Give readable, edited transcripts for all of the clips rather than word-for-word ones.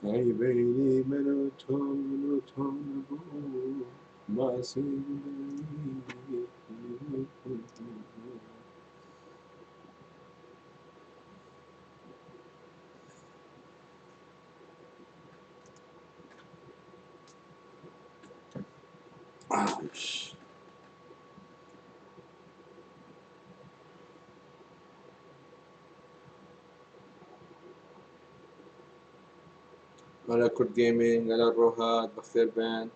ئەی بەینی من و تۆ من و تۆ نەبوو باسی ئاش. هەلا کورد گەیمینگ هەلا ڕۆهات بەخێر بێن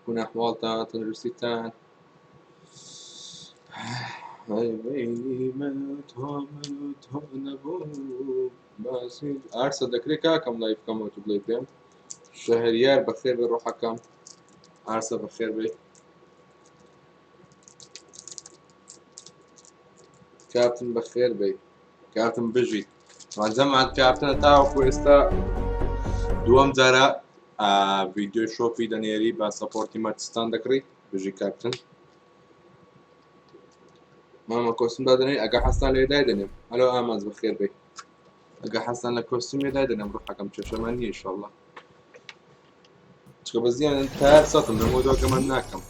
بوون ئەحواڵتان تەندروستیتان ئارسە دەکرێت کاکەم لایف بکەمەوە تو بڵێ پێم شەهریار بەخێر بێ ڕۆحەکەم ئارسە بەخێر بێ کاپتن بەخێر بێ کاپتن بژیت جەماعەت کاپتنە تاوەکو ئێستا دووەم جارە ڤیدیۆی شۆپی دەنێری بە سەپۆرتی مەرچستان دەکڕی بژی کاپتن مامە کۆستم دادەنێ ئەگە حەستان لێ دای دەنێم هەلۆ ئامانج بەخێر بێ ئەگە حەستان لە کۆستم لێ دای دەنێم ڕوحەکەم کێشەمان نییە ئیشەڵڵا چکە بەزیان تار سەتم لەمە دۆگەمان ناکەم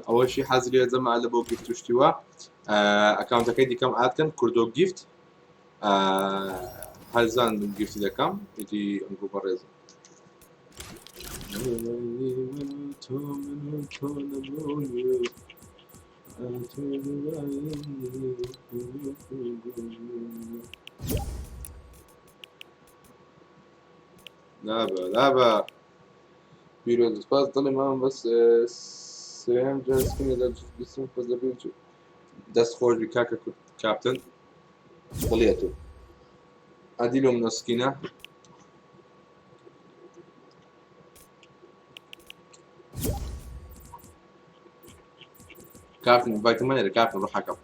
ئەوەشی حەزری جەما لە بۆ گفت شتیوە ئەکاونتەکەی دیکەم ئاتکەن کوردۆ گیفت هەرزان گفتی دەکەم ئیدی ئەم بەڕێزم لابە لابە پیرۆز سپاس دڵی مام بەس سێم جار سکینە لە بیستم خۆز دەبێت دەست خۆش بی کاکە کاپتن دڵیە تۆ ئەدی لۆم نەسکینە کاپتن ڤایتەمەنێرە کاپتن ڕۆحەکەم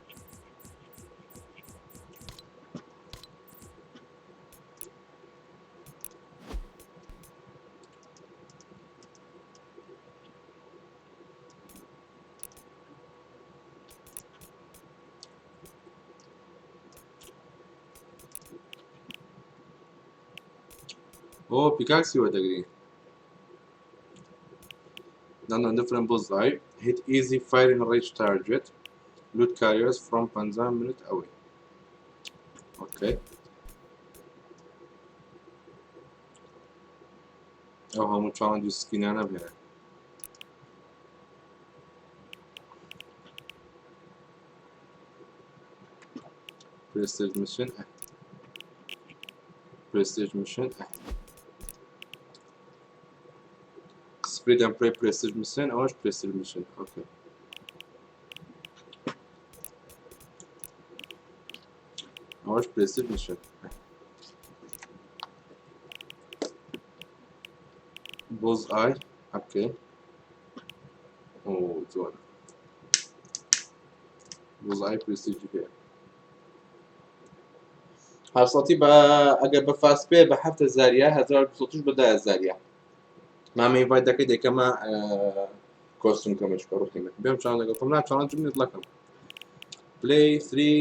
ئۆ پیکاکسی وەردەگری Then a different bullseye. Hit easy firing range target. Loot carriers from 50 minute away. Okay. ئەو هەموو چاڵنج و سکینانە بهێنە Prestige mission Prestige mission Spread and pray Prestige mission ئەوەش Prestige mission okay ئەوەش Prestige mission Bullseye okay ئۆ جوانە Bullseye Prestige هەیە هاوسەتی بە ئەگەر بە فاست پێ بە هەفتە زاریە 1200 بە 10 زاریە مامە ئینڤایت دەکەی دەکەمە کۆستوم کەمەش بە ڕوحی من بێم چاڵ لەگەڵ خۆم نا چاڵنجم نیت لەکەم play three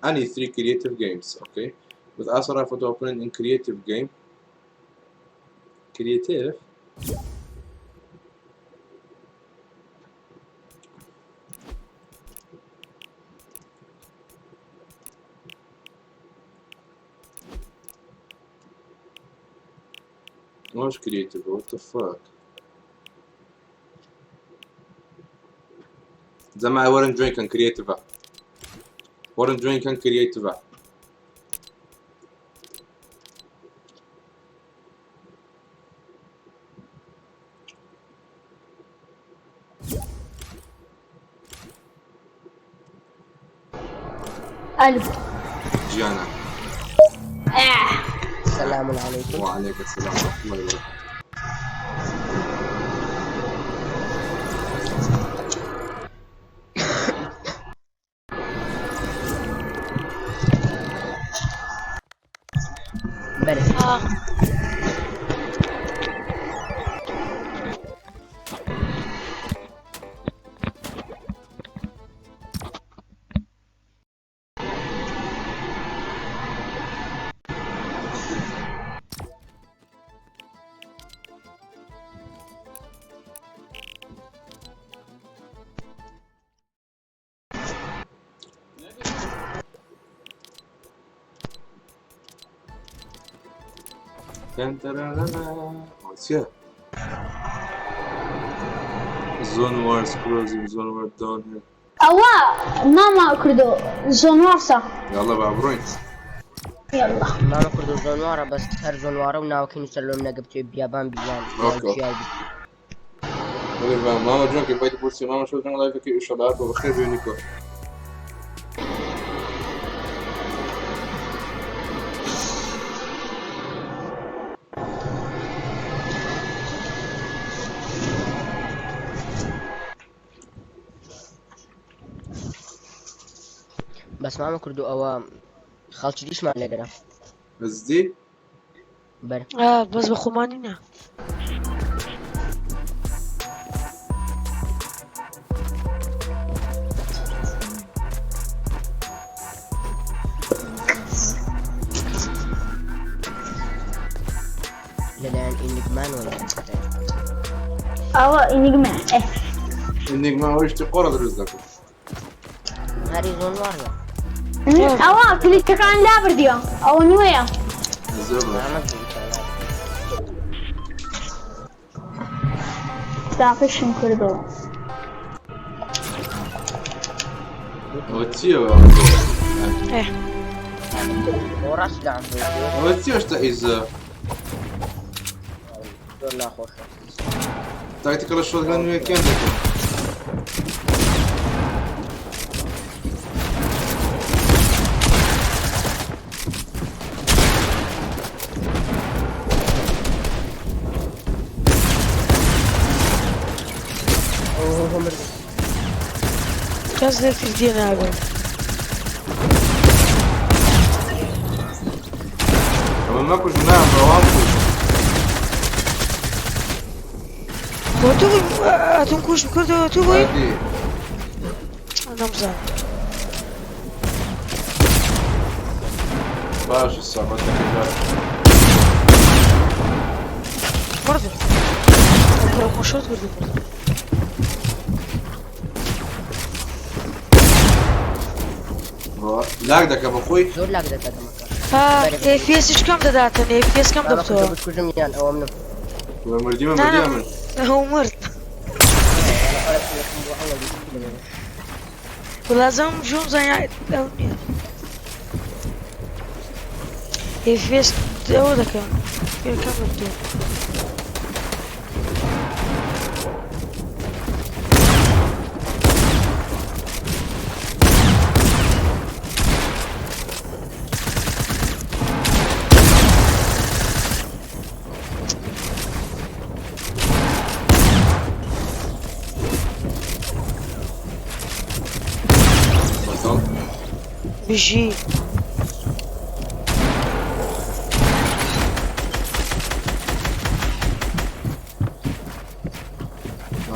any three creative games okay with Asura photo opening in creative game creative What's creative? What the fuck? زەما وەرن جوین کەن کریەتیڤە وەرن جوین کەن کریەتیڤە ئەلو گیانە سلام علیکم وعليك السلام ورحمة الله وبركاته بەرێ چییە؟ Zone wars closing zone war down here. ئەوە ماما کوردۆ zone war سە. یاڵڵا با بڕۆین. یاڵڵا. مامە کوردۆ zone war ە بەس هەر zone war ە و ناوەکەی نووسەر لۆم نەگە بتوێ بیابان بیان okay okay. بەڵێ با مامە جوان کە invite بۆ چیە مامە شەو درەنگ live ەکەی ئیشەڵا بۆ بەخێر بێ نیکۆ. بەس مامە کوردۆ ئەوە خەڵکی دیشمان لەگەرە. بەجدی؟ بەر. بەس بە خۆمانی نا. لەلایەن ئینیگمانەوە ئەوە ئینیگما ئێ. ئینیگما ئەوەی شتی قۆڕە دروست دەکەن. هەری zone war ە. ئەوە کلیکەکان لابردیە ئەوە نوێیە. زۆر باش. تاقیشم کردەوە. ئەوە چییە؟ ڕاست لە ئەوە چییە شتە ئیزە؟ زۆر ناخۆشە. tactical shotgun نوێکیان دەکەن. کەس لێ تێ ناگەم. ئەمە مەکوژ نا بەوام کوژ. بۆ تۆ ئەتۆم کوش کردەوە تۆ بۆی؟ نەمزانم. باش سابەتەکەی باش. مردم. کوڕە خۆشەوت کردم مردم. lag دەکە بە خۆی؟ زۆر lag دەکات ئەمەکە. FPS یش کەم دەداتن FPS کەم دەبتەوە. بکوژم یان ئەوە منم. مردی من مردی من. هەو مرد. ولازم ژوم زانیا ئەو نییە. FPS ئەوە دەکەم کەم دەبتەوە. بەتاڵ. بژی.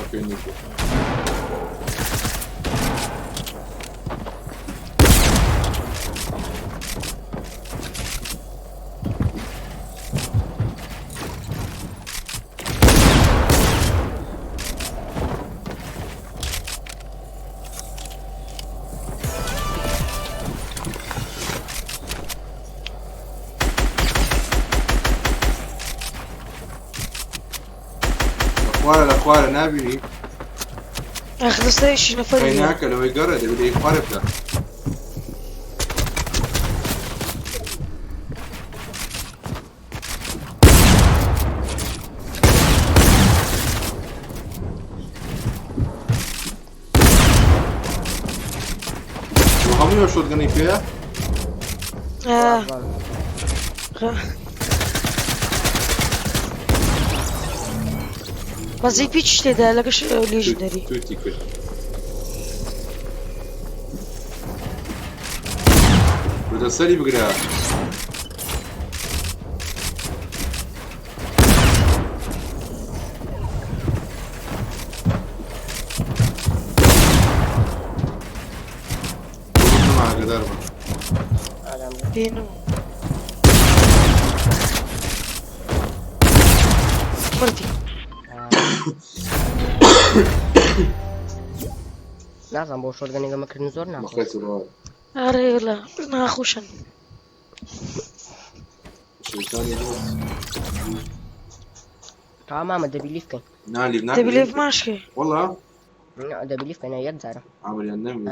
okay نیکۆ. لە خوارە لە خوارە نابینی؟ ئەخ دەستەیشی نەفەر نییە. قەیناکە لەوەی گەڕێ دەبێت لێی خوارێ بکە. هەمووی ئەو shotgun ەی پێیە؟ بەزی پیچ تێدا لەگەش legendary. توتی کرد. بردە سەری بگرە. ئاگادار بە. بینم. مردی. نازانم بۆ shotgun ێک ئەمەکردن زۆر ناخۆش. بەخێرت بڕۆ. ئەرێ وەڵا ناخۆشن. شەیتانی بۆس. تا مامە دەبی لیف کەین. نا لیف ناکەین. دەبی لێف ماشکەی. وەڵا نا دەبی لیف کەین یەک جارە. عمریان نەمی.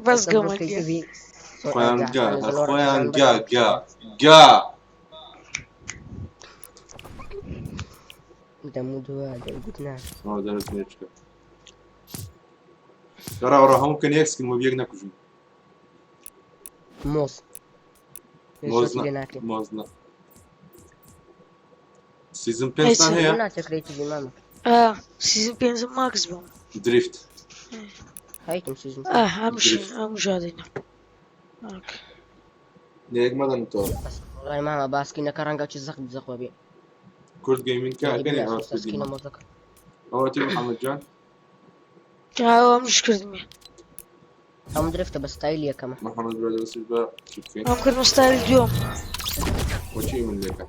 بەس گەمەکە. خۆیان گا هەر خۆیان گا گا گا. دەمو دووە دەیگوت نا. ئەوە دەرت نێچکە. گەڕاوە هەموو کەن یەک سکن وەک یەک نەکوژن. مۆز. مۆز زۆری نا لێ ناکرێ. مۆز نا. سیزن پێنجتان ئەی هەیە؟ ناچەکرێتی بی مامە. ئا سیزن پێنجم ماکس بووم. درفت. هەیتم سیزن. ئا هەمشین درفت. هەموو ژادینە. ئۆکەی. لە یەک مەدەن تۆ. بەس وەڵای مامە باسکینەکە ڕەنگە چی زەق زەق بێ. کورد گەیمینگ کە یعنی کەنی بلا ئەوە سوستا سکینە کوردی. مۆزەکە. ئەوە تی محەممەد جان. ئاوە ئەمش کردمی. ئەم درفتە بە ستایل یەکەمە. محەممەد برادەر بەسیش بە چی بکەین؟ ئەم کردمە ستایل دووەم. وەچی من لێکە؟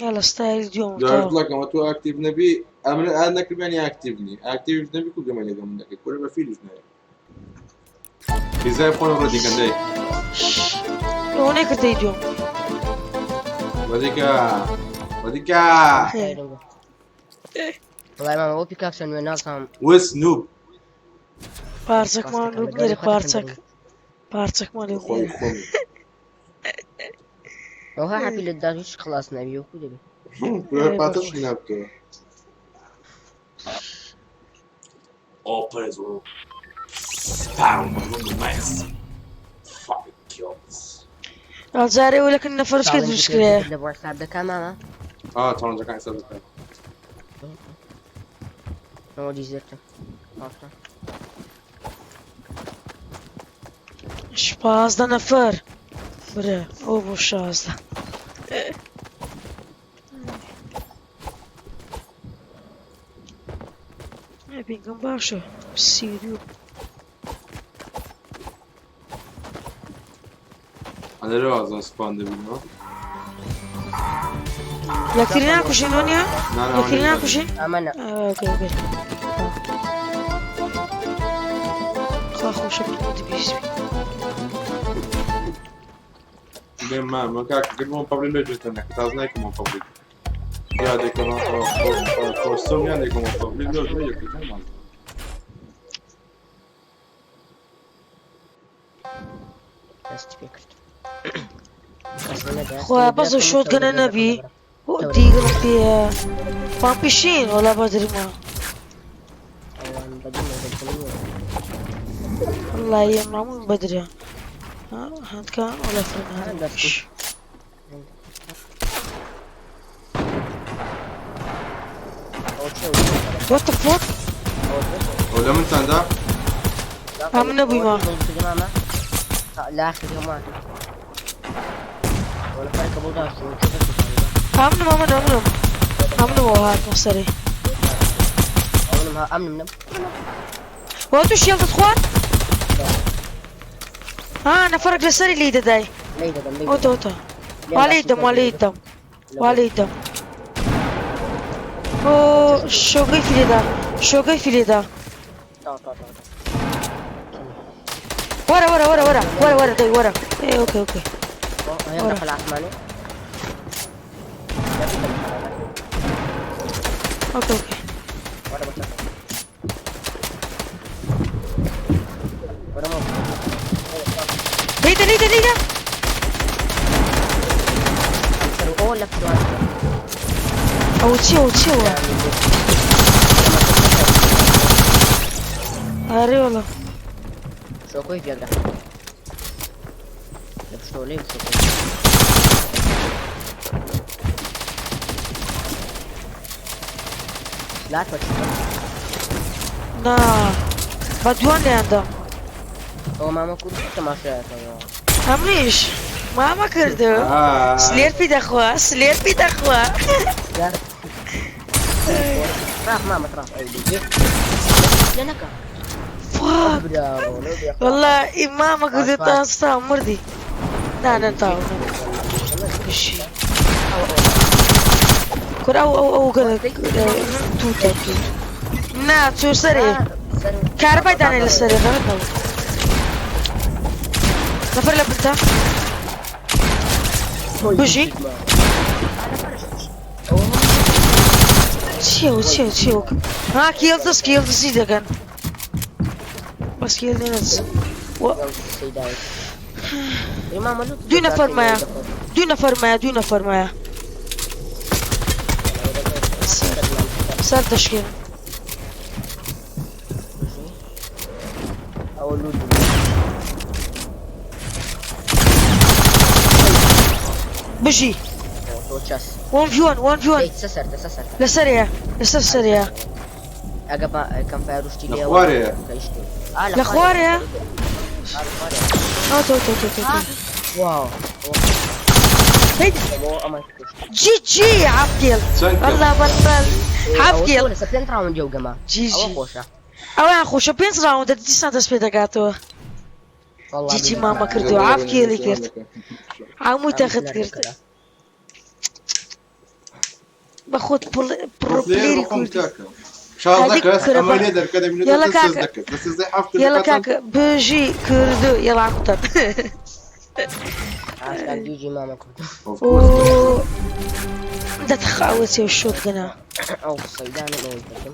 یاڵا ستایل دووەم دوای تەواو. دڵەکەمە تۆ ئاکتیڤ نەبی ئەمن ئا نەکردیان ئاکتیڤ نی ئاکتیڤ نەبی کو گەمە لەگەم من دەکەی کورە بە فیلیش نایە. دیزای خۆم ڕەدی کەن دەی. ئەوە نەکردەی دووەم. ڕەدیکە ڕەدیکە وەڵای مامە ئەو پیکاکسە نوێ نازانم. وس نوب. پارچەکمان ڕاستەکەم لوب لەگەڵ نێرە خۆتەکەم پارچەک. بەرین. پارچەکمان لێ خۆی بنێرە. خۆم. ئەوها حەپی لە داد هیچ خلاص نەبی وەکو دەبی. کورە ئەرێ پاتەش بەخۆ. نابکەوە. All players will spawn on the mass. Fucking kills. ئەو جارێ ئەو لەکن نەفەرشکە چاڵنجی دروست کرێ. پێ لە بۆ حساب دەکا مامە. آه چاڵنجەکان حساب دەکەن. ئەوە دیزێرتە. ڕاستە. 15 نەفەر. برا ئەو بۆ 16. پینگم باشە. 32. ئەنەرە وازان سپان دەبینەوە. یەکتری ناکوژین وەنیە؟ نا نا یەکتری ناکوژین؟ ئەمە نا. ئۆکەی ئۆکەی. خوا خۆشە بێت بیست بی. بێ مامە کاک گرمۆم پەبلی لێ جێتە نەکە تاز نایکەمەوە پەبلیک. یا دەکەمە کۆستۆم یا دەکەمەوە پەبلیک لۆ لێ یەکەم. دەستی پێ کرد. کەس نەدا. خوا بەس ئەو شۆتگەنە نەبی. بۆ دیگرم پێیە. پامپیشین وەڵا بەدرمە. ئەوان بەدی نەدەکەن. والله مامون بەدرە. هەندکان وەڵا فرە دەستم. ئەوە چیە؟ What the fuck؟ ئەو لە منتاندا ئەم نەبوویمە. لا آخر يوم ولا فرق ابو داش ئەمنم ئەمن ئەمنم. ئەمنم هاتمە سەرێ. امن من وە تو شێڵتت خوارد؟ ها نەفەرێک لەسەری لێی دەدای. ليدا دم ئۆتە ئۆتە. وا لێی دەم وا لێی دەم. وا لێی دەم. ئۆ شۆگەی فیلێدا. شۆگەی فیلێدا. وەرە وەرە وەرە وەرە وەرە وەرە دەی وەرە. ئێ ئۆکەی ئۆکەی. هي دخل عثماني ئۆکەی ئۆکەی. ورا بس ورا مو لێیدە لێیدە لێیدە. او لك سؤال ئەوە چییە ئەوە چییە ئەوە؟ ئەرێ وەڵا. شو كيف يقدر شو ليه شو لا تفكر نا بە دووان لێیان هو ماما كنت تماشا ئەمنیش مامە کردو. سلێرپی دەخوا سلێرپی دەخوا. راح ماما راح لنك فاك. والله مامە کردو تا مردی. نا نا تاو. بشی. کورە ئەو ئەو ئەو گەلە تووتە تووت. نا چۆ سەرێ. کارەبای دانێ لە سەرێ غەڵەت نەبوو. نەفەر لە بنتە. بژی. چییە و چییە چییە ها کێڵدز کێڵدزی دەکەن بەس کێڵ نەدزن دوو نەفەرمایە دوو نەفەرمایە دوو نەفەرمایە سەر دەشکێن بژی وەن ڤیوەن وەن ڤیوەن لەسەرەیە لەسەر سەرەیە لە خوارەیە. لە خوارەیە تۆ تۆ تۆ تۆ واو هەی جی جی عەفکێڵ چەند کەس؟ والله بەڵبەل عەفکێڵ لەسەر پێنج ڕاوند یەو گەمە جی ئەوە جی خۆشە ئەویان خۆشە پێنج ڕاوندە دیسان دەست پێ دەکاتەوە والله جی جی بی- مامە کردو عەفکێڵی کرد عەمووی تەخت کرد بە خۆت پڕۆ پلێری کوردی شازدە هەدیک کەس کورە ئەمە بە- لێ دەرکە دەبینێت یەڵە سێزدە کاکە. کەس لە سێزدەی حەفت یەڵە دەکاتن. کاکە بژی کردو یەڵا عەموتان ئاشکار جی جی مامە کردو Of course. دەتخاوە چێ شۆت گەنا ئەو سەیدانە ئەوەی دەکەم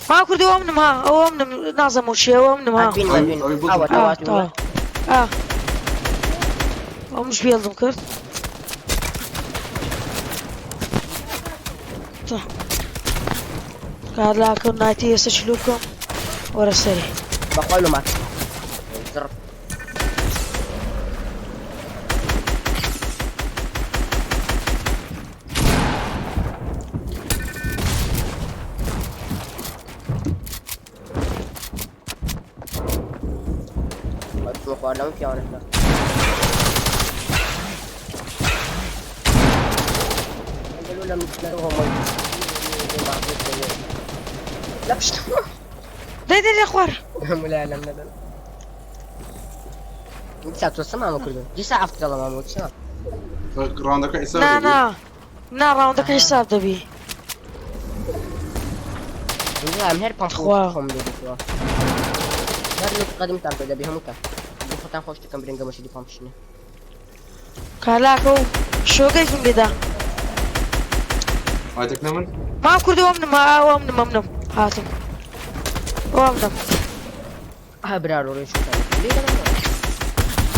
ما کردو ئەمنم ها ئەو ئەمنم نازەم و چیە ئەو ئەمنم ها بین بین ئەوەی بۆ ئەوە آه تەوات تەواو ئا ئەومش بێڵدم کرد تا کارلاکە و نایتی ئێستا چلو بکەم وەرە سەری بەخوا لۆ مات زڕ بەچمە خواردنەوە پیاوانە لا بشت دەی دەی لە خوار ولا لم ندم دیسا تۆ سەمامە کردو دیسا عەفت دەڵە مامۆ چیە ڕاوندەکە حیساب نا دەبی. نا نا ڕاوندەکە حیساب دەبی ئەم هەر پەمپ خوا. خۆم لێ دیتەوە هەر لە قەدیمتان پێ دەبی هەمووتان بۆ خۆتان خۆش دەکەم برنگە مەشی دی پەمپشنە کالاکە و شۆگەیکم لێدا مایتەک نەمن ما کردو ئەمنم ها ئەو ئەمنم ئەمنم هاتم ئەو ئەمنم ها برارۆ ڕێ شوتان لێ دەڵم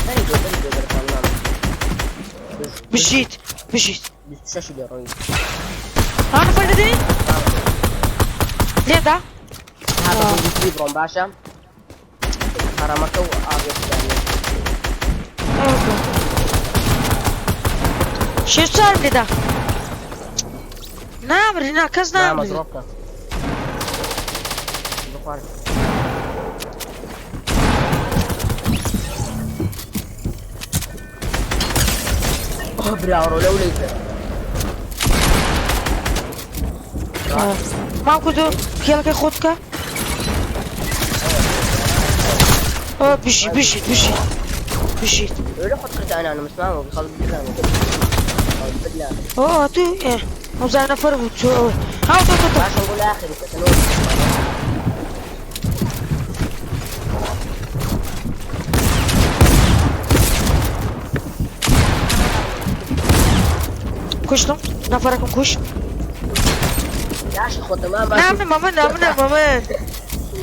بەری دۆ بەری دۆ بەرەکان مامە بژیت بژیت 26 لێ ڕۆی ها نەفەر دەدەین لێدا ها بە بۆ بڕۆم باشە هەڕەمەکە و ئاگێ شێ چوارم لێدا نامری نا کەس مامە نامری دڕۆ بکە بخوارد ئۆه براڕۆ لەو لەی مام کردو کێڵەکەی خۆت بکە ئۆ بژی بژیت بژیت بژیت لە خۆت کردە ئەنانم مامە خەڵک بزانێت خەڵک بدلانێت ئۆ تو ئێ ئەو زانە نەفەر بوو چۆ ئەوە ها تۆ تۆ تۆ باشە بۆ لە ئاخری کەتەنەوە کوشتم نەفەرەکەم کوشت داشی خۆتە مامە نامنم ئەمن ئەمن ئەمن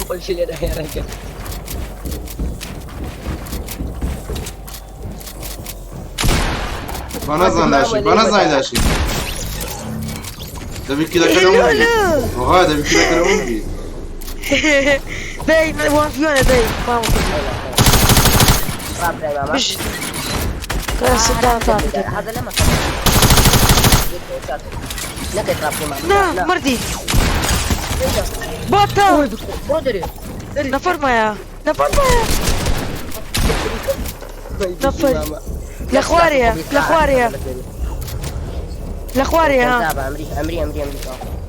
خۆشی لێ داهێڕێکە با نازان داشی با نازانی داشی دەبی کیلەکە لە لۆ من بی لۆ ئۆها دەبی کیلەکە لە من بی دەی وان فیۆنە دەی مام کردو ڕابرای مامە بژیت کە سندان تا هذا لما نەکەیت ڕابکەی مامە نا مردی بۆتە بۆ دەرێ نەفەرمایە نەفەرمایە نەفەر لە خوارەیە لە خوارەیە لە خوارەیە ها ئەمری ئەمری ئەمری ئەمری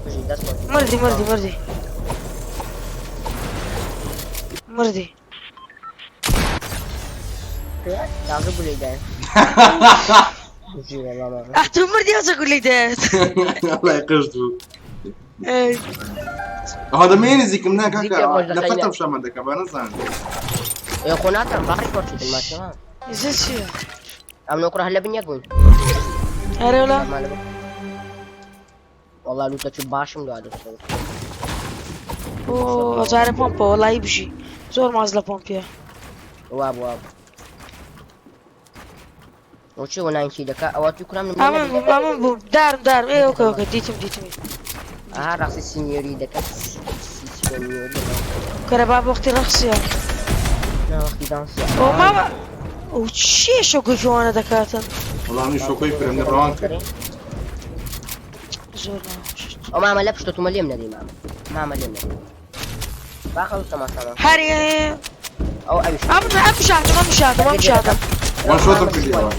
بژی دەست خۆش. مردی مردی مردی مردی تازە گولەی دایە بژی وەڵا مامە. ئەحتو مردی هەزە گولی دێت وەڵای قشت بوو ئەی. ئەها دەمێ نزیکم نا کاکە نزیکە خۆش لە دەخەینە. فەتەم شەمە دەکە با نەزانم. ئێ خۆ ناکەم باقی کۆرچیتن ماچەوە. ئێستا چییە؟ ئەم نۆکڕە هەر لە بن یەک بووین. ئەرێ وەڵا. والله لوتە چوو باشم دوا دەچێت. ئۆ جارێ پۆمپە وەڵی بژی زۆر ماز لە پۆمپیە. وا بوو وا بوو. ئەو چی وەناین چی دەکا ئەوە توی کوڕم ئەمن بووم ئەمن بووم دارم دارم ئێ okay okay دیتم دیتم. ئەها ڕاستی سینیۆری دەکات سینیۆری. کەرە با وەختی ڕەخسیە. نا وەختی دانسە. ئۆ ماما ئەو چییە شۆکۆی فیوانە دەکاتن؟ وەڵا من شۆکۆی فرم ڕەوان کرد. زۆر ناخۆش. ئەو مامە لە پشتە تومە لێم نەدەی مامە مامە لێم نەدەی. باخە تەماشامان. هەر ئەو ئەویش. ئەم ئەم شاتم ئەم شاتم ئەم شاتم. وان شۆتم کردیەوە.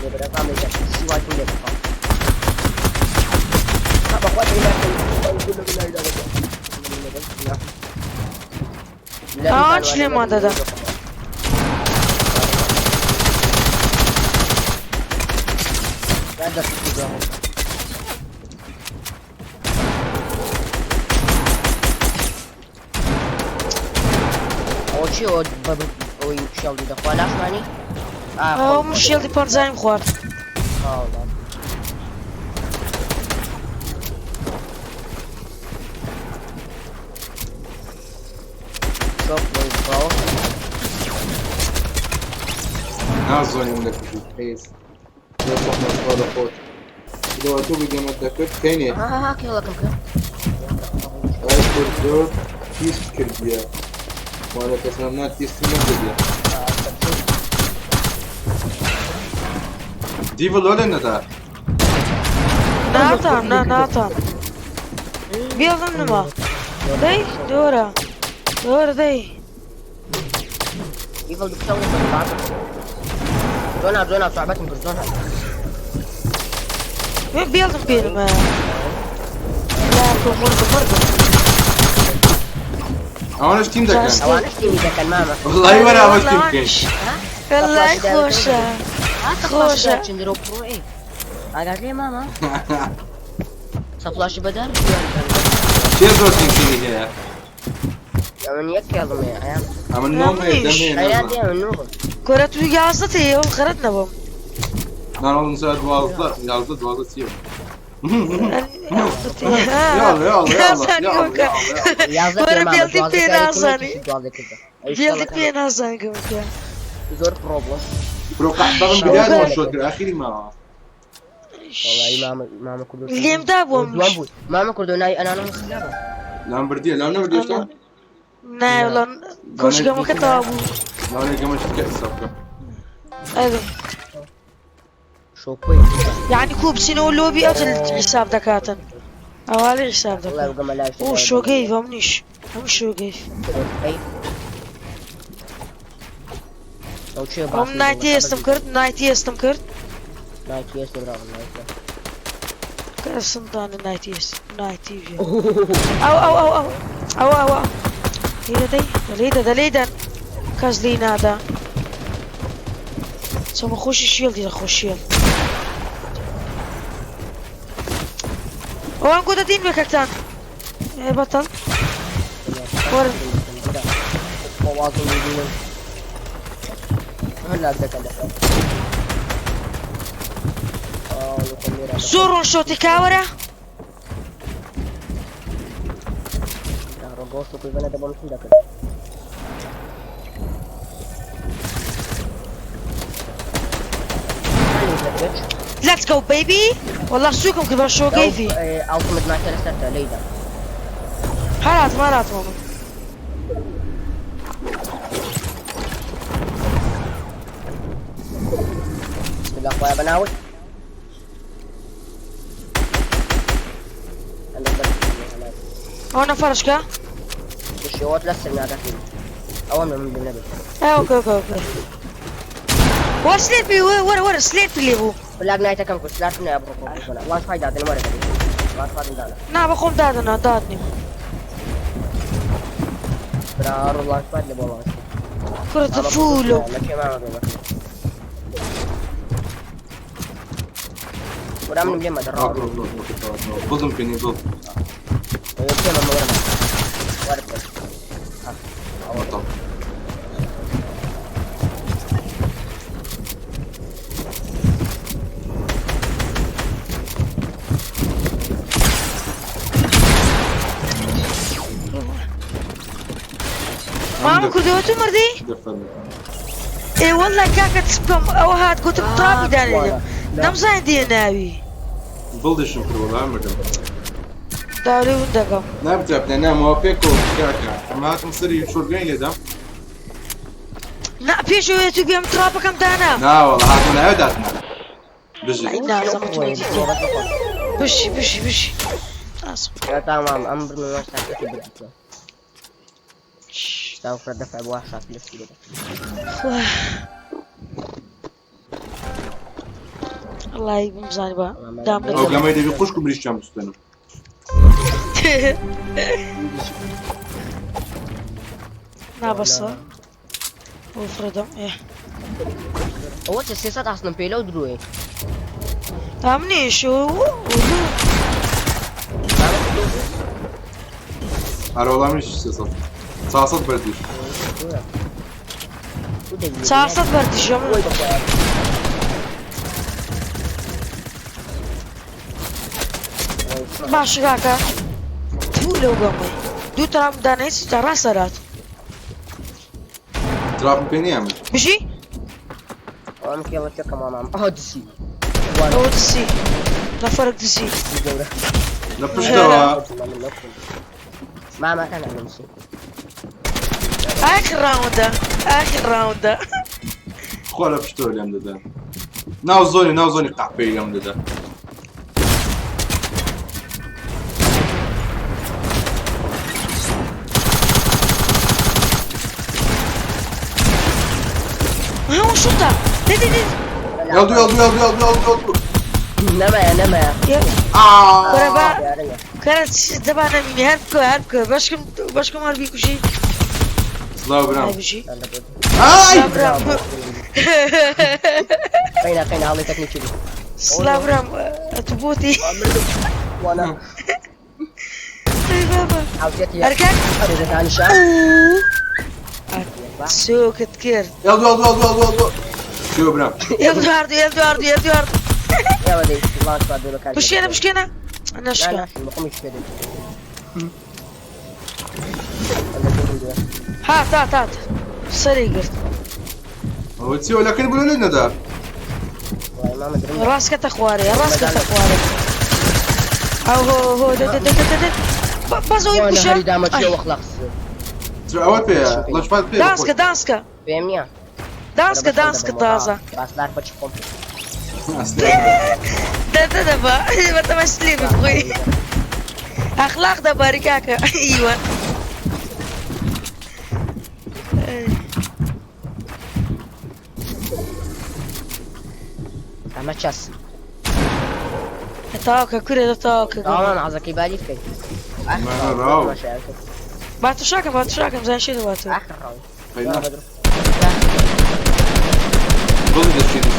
ئەوان چ لێمان دەدا؟ ئەوە چی ئەوەی شێڵدی دەخوا لاشمانی؟ ئەو من شێڵدی پەنجایم خوارد. نازانیم لە کوژی پێس. لە سەحنە لە خۆت. لەوە تۆ بگەمە دەکرد کەینێ. کێڵەکەم کرد. ئەی کوردۆ تیست کردیە. وانە کەسان نا تیستی نەکردیە. دیڤڵ لۆ نەدا. ناتام نا ناتام. بێڵم نما. دەی دۆرە. دۆرە دەی. يفضل بتسوي زونها زونها صعبتني زونها. بێڵم پێنمە. لا تۆ مردم مردم. ئەوانش تیم دەکەن. ئەوانش تیمی دەکەن مامە. وەڵی وەرە ئەوەش تیم بکەین. وەڵای خۆشە. خۆشە. چندرۆ پڕۆ ئاگات لێ مامە؟ سەپڵاشی بەدار کێ زۆر تیم تیمی هەیە؟ ئەمن یەک کێڵم هەیە ئەیان. ئەمن نۆم هەیە دەم هەیە ئەیان نازانم. دێ من نۆم. کۆرە تو یازدە تێ ئەو خەرەت نەبووم. ناڕۆڵم سەر 12 11 12 چییە؟ يلا يلا يلا يلا یازدە وەرە مامە، بێڵدی دوازدە پێ کاری نازانی. کردم، دوازدە کردم. ئەویش بێڵدی کەڵەکە. پێ نازانی گەمکە. زۆر پڕۆ بووم. برو قحطان بداية وان شوت اخيري ما وەڵی مامە مامە کوردۆ لێم دابووم. دوام بوو. مامە کوردۆ ناوی ئەنانم خلابە. لا برديه لا نبرديه شلون؟ نا وەڵا کۆشگەمەکە تەواو بوو. لا انا قمت كأس ئەرێ. شۆکۆی. یعنی کو بچینەوە لۆبی ئەو حیساب دەکاتن. ئەوالی حیساب وەڵای دەکەن. بگەمە لای ئۆ شۆگەیف ئەمنیش. ئەم شۆگەیف. ئەو چیە ئەم نایتی ئێستم کرد نایتی ئێستم کرد. نایتی ئێستم ڕاوم نایتی. کەسم دانە نایتی ئێست نایتی بێ. ئەو ئەو ئەو ئەو ئەو ئەو ئەو. لێرە دەی دەلێدە دەلێدەن. کەس لێی نادا. چۆمە خۆشی شێڵدی دەخۆ شێڵ. ئەوان گۆ دەدین بێ کەکتان. ئێ بەتەڵ. وەرن. وازم ببینم. هەر لاک دەکەن دەکەن. زۆر ڕۆن شۆتی کاوەرە. ڕۆگۆشت و کوێبەنە دەبۆم چی دەکرد؟ Let's go baby. والله سوکم کرد بە شۆگەیفی. ئەڵتمت ماتە لەسەرتە لێیدا. هەر هاتم هەر هاتم ئەمن. بسم الله خوایە بەناوت. ئەو نەفەرشکە؟ شێوەت لەسەر ناگەتی. ئەوە من من نەبێت. ئێ okay okay okay. وەرە سلێت پێ وەرە وەرە سلێت پێ لێ بوو. بلاک نایتەکەم کرد سلات نایە بڕۆ بڕۆ بڕۆ. launch pad دادن وەرە دەبێت. launch pad م دانا. نا بەخۆم دادەنا دادنیم. برا ڕۆ launch pad لە بۆ launch. کوڕە تفولو. لەکێ مامە بێ مەکە. ورا منم لێمە دەڕاوە. بڵم كني بڵ. کێ مامە وەرە. مامە کوردەوە تو مردی؟ دەفەرموو. ئێ والله کاکە چ بکەم ئەوە هات گوتم ترابی دانێنم نەمزانی دێ ناوی. بڵدیشم کرد وەڵا مردم. داولی ون دەکەم. نابتراب نامەوە پێکەوە کاکە ئەمە هاتم سەری شۆرگەی لێدام. نا پێشەوەی تو بێم تراپەکەم دانا. نا وەڵا هاتم ناوێ داتنا. بژی. ئەی نازم تۆ دیتێ. بژی بژی بژی. نازم. تمام ئەم برنامە تاکێتی بردیتەوە. سوف دفع بواحد لف كده. الله بمزانی با دام ئەو گەمەی دەبی خوشک و بریشیان بستێنم. نا بەسە. وفردم ئێ. ئەوە چه 300 ئاسنم پێ لەو دروێ. ئەمنیش و ئەرە وەڵا منیش 300 400 بەردیش. 400 بەردیشم. باشە کاکە. تو لەو گەمەی. دوو ترام دانێت تا ڕاستەرات. تراپم پێ نییە من. بژی؟ ئەم کێڵە چەکە مامام ئەو دسی. ئەوە دسی. نەفەرک دسی. گەورە. لە پشتەوە مامەکان ئەمنسی. ئاخر ڕاوندە. ئاخر ڕاوندە. خوا لە پشتەوە لێم دەدا. ناو زۆنی ناو زۆنی قەحپەی لێم دەدا. هەموو شوتە. دێ دێ دێ. یاڵدو یاڵدو یاڵدو یاڵدو یاڵدو یاڵدو. نەمایە نەمایە. ئا. کورە با کەرە دەبا نەمینی هەر بکە هەر بکە بەشکم بەشکم هەر بیکوژی. سڵاو برام. ئای بژی. ئای. سڵاو برام. قەینا قەینا هەڵی تەکنیکی بوو. سڵاو برام. ئەتو بۆتی. وانا ئەی بابا. حوسێتی ئەرکان. دانیشە. سوکت کرد. یاڵدو یاڵدو یاڵدو یاڵدو یاڵدو. چیۆ برام. یەک دوو هەردوو یەک دوو هەردوو یەک دوو هەردوو. ئێوە دەی لانچ پاد بەکار. بشکێنە بشکێنە. نەشکا. بەخۆمیش پێ دەی. هات هات هات. سەری گرت. ئەوە چیەوە لەکن بلۆ لێ نەدا. ڕاستکەتە خوارێ ڕاستکەتە خوارێ. ئەو هۆ هۆ دە دە دە دە دە. بەس ئەوی بکوژە. دامە ئای. چیەوە خلاص. ئەوە پێیە لەشپات پێ. دانسکە دانسکە. پێم نییە. دانسکە دانسکە تازە. باسلار بەچ خۆم. دە دە دەبا. بەتەمە سلێ بخۆی. ئەخلاق دەباری کاکە. ئیوە. ئەمە چەس. تاوکە کورێ تاوکە. تەواو عەزەکەی بالی بکەی. ڕاو. باتو شاکەم باتو شاکەم زان شێ دەباتەوە. آخر ڕاوند. قەینا. بڵی دەشێنی.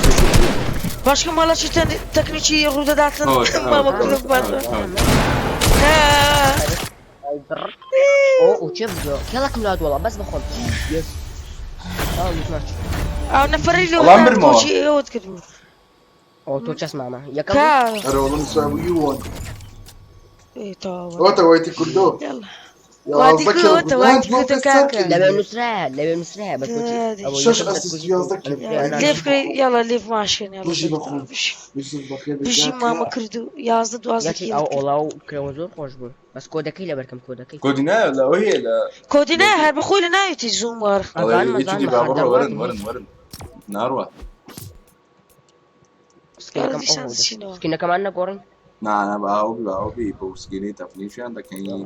باشکە ماڵە چی تەکنیکی ڕوودەداتن مامە کوردم باتوە. ئەو و چێ بدۆ کێڵەکم لات وەڵا بەس بخۆم. یەس. تەواو ماتش. ئەو نەفەری لەو وەڵام برمەوە. ئەوت کردبوو. ئەو تۆ چەس مامە یەکەم کا ئەرە وەڵام سابووی وۆن. ئێ تەواو. ئەوەتە وایتی کوردۆ. يلا. وادي كوتا وادي كوتا كاكا. لەوێ نووسرایە لەوێ نووسرایە بە تۆ چی؟ هادي. ئەوە شەش یەکەم ئەسیست دەستکوژی یازدە بوو. کیل. ليف كري يلا ليف ماشين يلا. بژی بەخۆم. بژی یوسف بەخێر بژی مامە کردو 11 12 یەکی کیل ئەو ئۆڵاو کرەوە زۆر خۆش بوو بەس کۆدەکەی لەبەرکەم کۆدەکەی. کۆدینا لە ئەوە هەیە لە کۆدینا هەر بەخۆی لە ناوێتی زوم وەر. ئەزانم یەکی ئەزانم بابڕۆ وەرن هەر وەرن وەرن ناڕوە. سکینەکەم دیسان ئەو دەچینەوە. سکینەکەمان نەگۆڕین. نا نا باو بی باو بی بۆ سکینی تەفنیشیان دەکەین.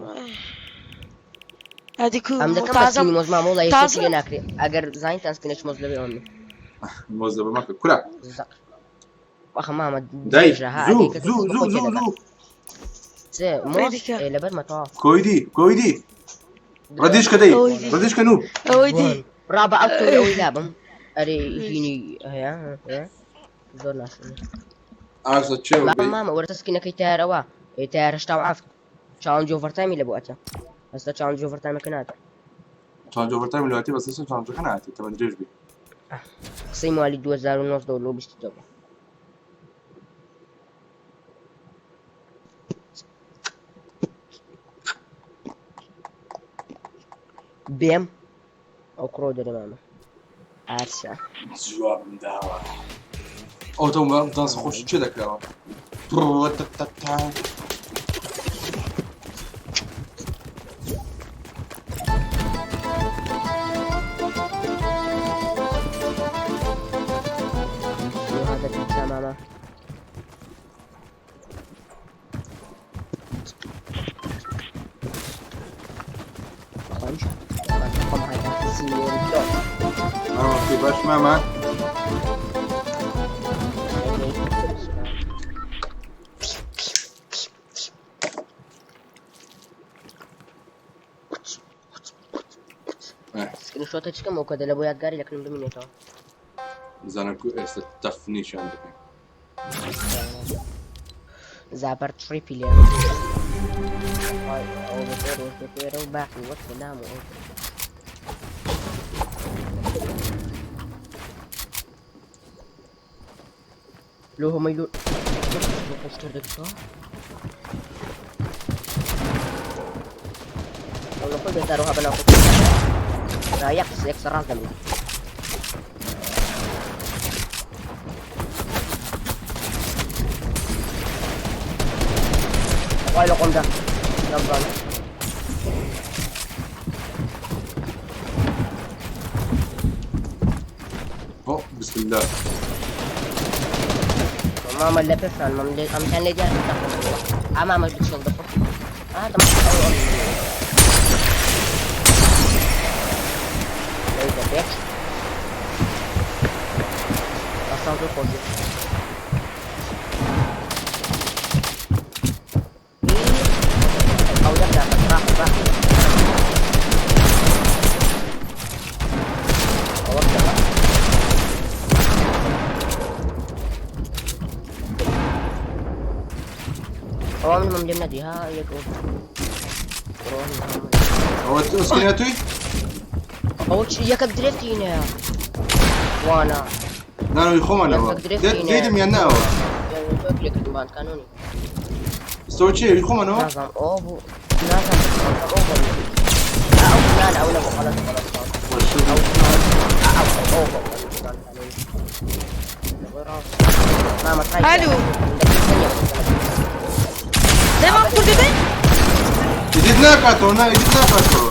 هادی کو ئەم دەکەم بە تازە سکینی مۆز مامۆڵا تازە- یەکێکی لێ ناکرێ ئەگەر زانیتان سکینێکی مۆز لەوێ ئەوم مۆز لە بەمەکە کورە. زەق. ئەخە مامە دای درێژە، ها، زوو ئەگەر کەس زوو بە زوو خۆی زوو تێدەگات. زوو. چێ، مۆز ڕێدیکە. ئێ، لەبەر مەتەواو. کۆیدی کۆیدی ڕەدیشکە دەی ئەوەی دی. ڕەدیشکە نوب. ئەوەی دی. ڕابە ئەو تۆ ئەوەی لابم ئەرێ هینی هەیە هەیە زۆر ناشێنە. ئاسە چێ مامە مامە وەرە سکینەکەی تارەوە ئێ تارە هەشتا و حەفت چاڵنج ئۆڤەرتایمی لە بۆ ئەتە ئەستا چاڵنج ئۆڤەرتایمەکە ناتە. چاڵنج ئۆڤەرتایم لەواتی بەس ئێستا چاڵنجەکە ناهاتی تەمەن درێژ بی. قسەی موالی 2019 و لۆ 22 بوو. بێم. ئەو کوڕۆ دەرێ مامە ئارسە جوابم داوە ئەو تۆ داس خۆشی چێ دەکراوە تا. هذا بيتزا ماما خۆش خۆم هاي ماما باش ماما سکرین شۆتە چکەم ئەو کەدە لە بۆ یادگاری لەکنم بمینێتەوە. بزانە کو ئێستا تەفنیشان دەکەین. زابر تریپی لێ ئەو بەخێر و بەخێرە و باقی وەسەلام و لو هما يلو خۆشتر دەکەوە ئەو لە خۆی بێزارەوە بەناو یەک یەکسەر ڕاست دەمرێت. وای لە خۆمدا نەمزانم. ئۆ بسم الله. ماما لە پێشان مام لێ ئەم لێ دیار ئەمامە بچڵ دەخۆ هذا ما لەی دەبێت ئەسان زۆر خۆشی ئەو دەکا راح راح ئەوە بکەوە. ئەوە من مەم لێم نەدی ها یەک ئەوە سکرینە توی ئەوە چی یەکەک درێفتینە وانا نانەوەی خۆمانەوە یەکەک درێفتینە. لێدم یان ناوە لێکردمان کانونی ئێستا چیە خۆمانەوە نازانم ئەو بوو نازانم ئەو بوو ئەو لا ئەو نەبوو خلاص خلاص ئەو ئەو ئەو ماما ألو. دەی مام کوردی دەی ئیدیت ناکاتەوە نا ئیدیت ناکاتەوە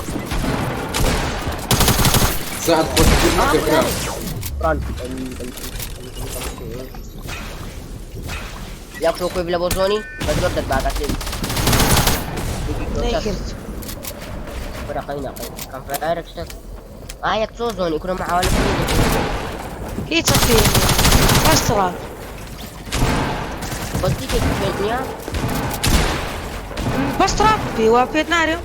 ساعت خۆش نەکرا. یاک شۆکۆی لە بۆ زۆنی بە زۆر دەرباگات لێ نەیکرد. برا قەینا قەینا کەم فایرك شتێک ئا یەک چۆ زۆنی کوڕە معاوەلە هیچ پێ بەس تڕاپ بەس دیکێک پێ نییە. بەس تڕاپ پێ وا پێت نارێ.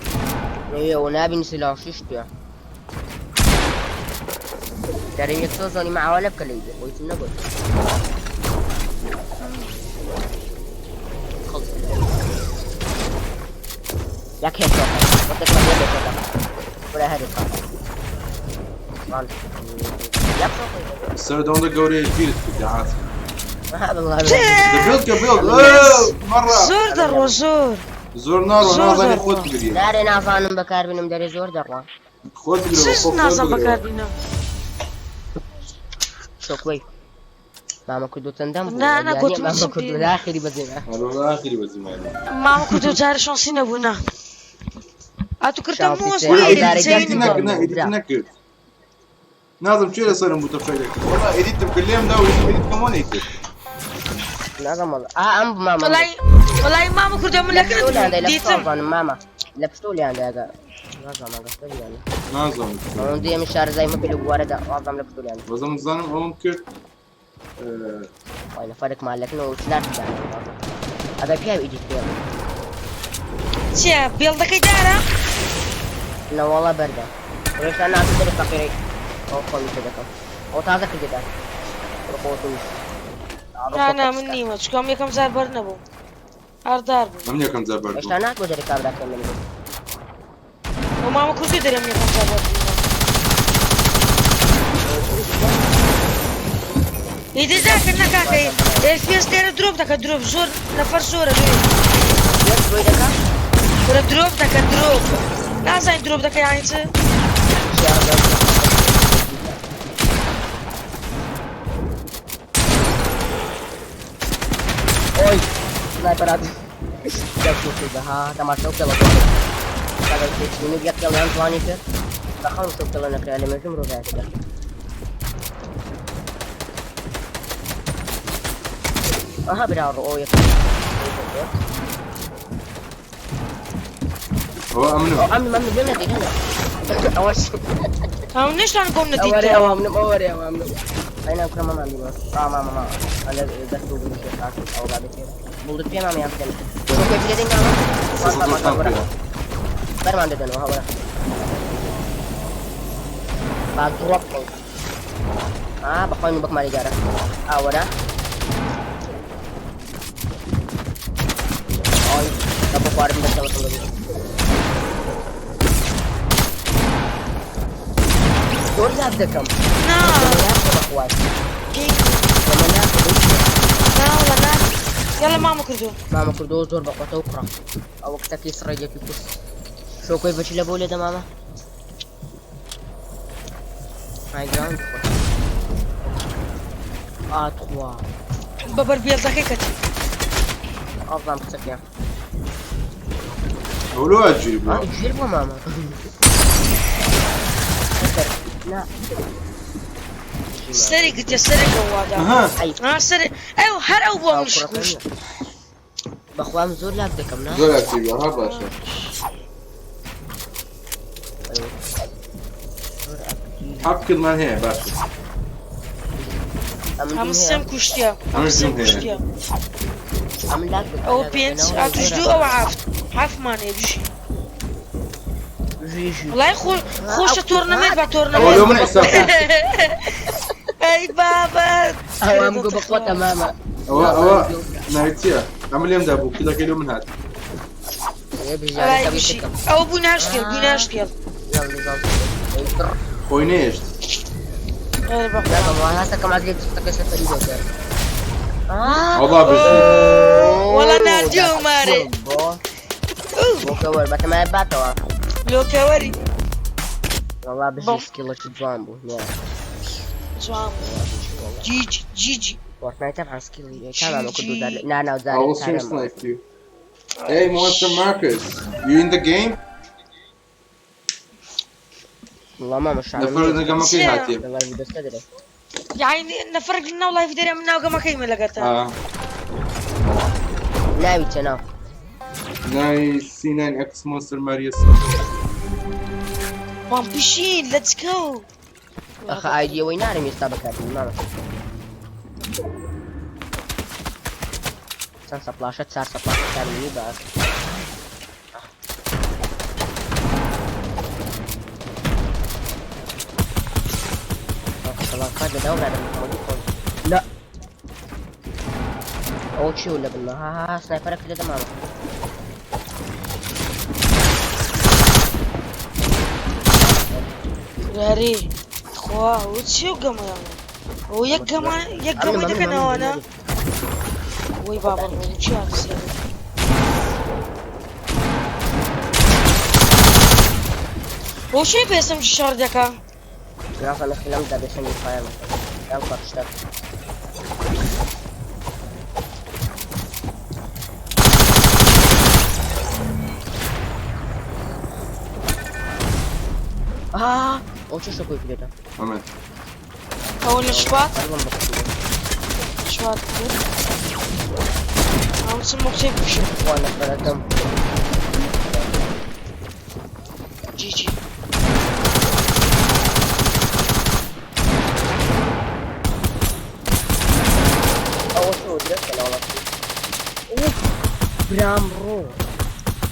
ئێوە نابین سلاشیش پێ دەرێ یەک چۆ زۆنی معاوەلە بکە لێی بێ خۆیتم نەگوت خلص. یەک هێت وەتەک یەک هێت ولا هذه یەک سەر دەوەندە گەورەیە بیرت کرد عاسی. والله. بيلد كبيلد مرة. زۆر دەڕۆ زۆر. زۆر ناڕۆ زۆر نازانی دەڕۆ. خۆت بگری. نارێ نازانم بەکاربینم دەرێ زۆر دەڕوا. خۆت بگرەوە چ خۆ خۆت نازم بگرەوە. بەکاربینم. شۆکوەی مامە کوردو چەندەم بوو نا، نا، یعنی گوتم مامە چم کوردو پێ. لاخری بەزێنە. والله آخری بەزیمانی. مامە کوردۆ جارە شانسی نەبوو نا. ئەتو کردم شانسی مۆز سێ. ولا ئەو ئیدیت دارەی ئیدیت دەستی نەکرد نا ئیدیت برا. نەکرد نازم چێ لەسەرم بوو تەفشای دەکرد والله ئیدیتم کرد لێم دا و ئیدیت کەم نەیکرد. نازم والله ئا ئەم مامە وڵی وڵی مامە کوردۆ من لە پشتۆلیان لەکرد لە دیتم. پشتۆ مامە لە پشتۆلیان داگە نازانم ئەگە پشتۆلیان نازانم. ئەوەندەی ئەمە شارەزای مەبێ لە بوارەدا وازم لە پشتۆلیان. بەزەم زانم ئەوم کرد وای نەفەرێک مالەکنەوە سلاش ئەگەر پیاو ئیدیت پێ چییە بێڵدەکەی دارە؟ نەوەڵا بەردە ڕێشتا ناتە دەرێ فەقیرەی ئەو خۆمی پێ دەکەم ئەو تازە کردی دار خۆتون. نا نا من نیمە چکەم یەکەم جار بەر نەبوو هەر دار بوو. من یەکەم جار بەرد هێشتا بوو. نات بۆ دەرێ کابراکە من و مامە کوردی دەرێم یەکەم جار بەر بوو. ئیدی داکرد نەکاکەی FPS لێرە درۆپ دەکە درۆپ زۆر نەفەر زۆرە لێ. یەک بۆی دەکا. کورە درۆپ دەکە درۆپ نازانین درۆپ دەکە یانی چ؟ شێعر سنایپەرات دەست ها تەماشا و کێڵە یەک کێڵیان جوانی کرد بە خەڵم شو کێڵە نەکرا لە مێژوو مرۆڤایەتیدا. ئەها برا ڕۆ ئەو یەک ئەوە ئەمنم. ئەمن ئەمن لێم نەدەی لێم نەدەی. ئەوەش ئەو نشتان گۆم ئەوەرێ نەدیتە. ئەوە ئەمنم ئەوەرێ ئەوە ئەمنم. ئەی ناو کوڕە مامان بینەوە. ئا ماما ماما. ئەلە دەست و بڵی شێخ ئەوە بابێت پێ. بوڵت پێ ماما یان بدەن. شۆکێ پێ دەین ماما. سێ سەد و پێ. بەرمان دەدەنەوە هەوەرە. با دڕۆپ بکەین. ئا بەخوای نوبەکمان لێ دیارە. ئاوەرە. ئای بە خواردن دەستەوەتم دەبوو. زۆر لاک دەکەم. نا بەخوای. پینک لەمە ناکە نا والله نا. يلا ماما کردو. مامە کردەوە زۆر بەقوتە و کوڕە. ئەوە کچەکەی سڕێگێکی کوشت. شۆکۆی بەچی لە بۆ لێدە مامە؟ های گراوند خۆش. ئا تخوا. بەبەر بێڵدەکەی کەتی. ئەڵزام کچەکەیان. ئەوە لۆ ئەگیری بووە. ئا گیر بووە مامە. نا. سەری گرتە سەری گەوادا. ئەها ئەی ها سەری ئەو هەر ئەو بۆ ئەو منش کوڕەکە کوشت. نییە. بەخوام زۆر لاک دەکەم نا؟ زۆر ئەکتیڤی ها باشە. زۆر ئەکتیڤ. حەفت کردمان هەیە باشە. ئەمن ئەم دوو هەیە. سێم کوشتیە. ئەم ئەمن سێم دوو هەیە. کوشتیە. ئەمن لاک دەکەم. ئەو پێنج ئاتوش دوو ئەوە حەفت. حەفتمان هەیە بژی. ژی ژی. وڵای خۆ خۆشە تۆرنەمێنت با ئەوە لۆ تۆرنەمێنت. من حساب کە. ئەی بابە. ئەوە گۆ بەقوتە مامە. ئەوە ئەوە ناوی چییە؟ ئەمە لێم دا بوو کلەکەی لۆ من هات. ئێ بژی ئەی یاری بژی. دەکەم. ئەو بوو ناشکێڵ بوو ناشکێڵ. یاڵ یاڵ. ئەی تڕ. خۆی نەهێشت. ئەرێ بەخوا. لا والله هسه كم عزيز تستقي سفري بوتر. آه. وەڵا بژی. والله ناردیۆ مارێ. بۆ بۆ کەوەر بەتەمای باتەوە. لۆکەوەری. والله بژی بۆ. سکیڵێکی جوان بوو. نێ. جوان. جیجی جیجی. فۆرتنایت طبعا سکیڵی تمام كردو دار نا نا I دار will stream snipe you. Hey, Monster Marcus, you in the game? والله ما مش نەفەر نەگەمەکەی هاتیە. والله بس تدري یعنی نەفەرک لەناو لایڤ دەرێ من ناو گەمەکەی من لەگەتە. آه. ناوي تناو ناوی C9X Monster Marius. وان بشین لێتس گۆ. اخ ايدي وين نارم يستابك ماما چەند سەپلاشە چار سەپلاشە کارمنی باش. لا ئەو چی و لە بنمە ها ها سنایپەرەکە لە دەمامە. یاری خوا ئەو چی و گەمەیە؟ ئەو یەک گەمە یەک گەمەی دەکەنەوە نا؟ وەی بابا ئەو چی هاتە سەر؟ ئەو چی بێسم شەڕ دەکا؟ نازانم خلام دا بێسەنگی خۆیان یان قەشتە. آه ئەو چه شۆکۆی پێدا؟ ئەمن. ئەوە لە شوات هەروەم بەخۆ. شوات کرد. ئەم چم بۆ بکشم. خوا نەفەرەکەم. جیجی. ئەوە شۆ درەستە لەوەڵە. ئوف برام ڕۆ.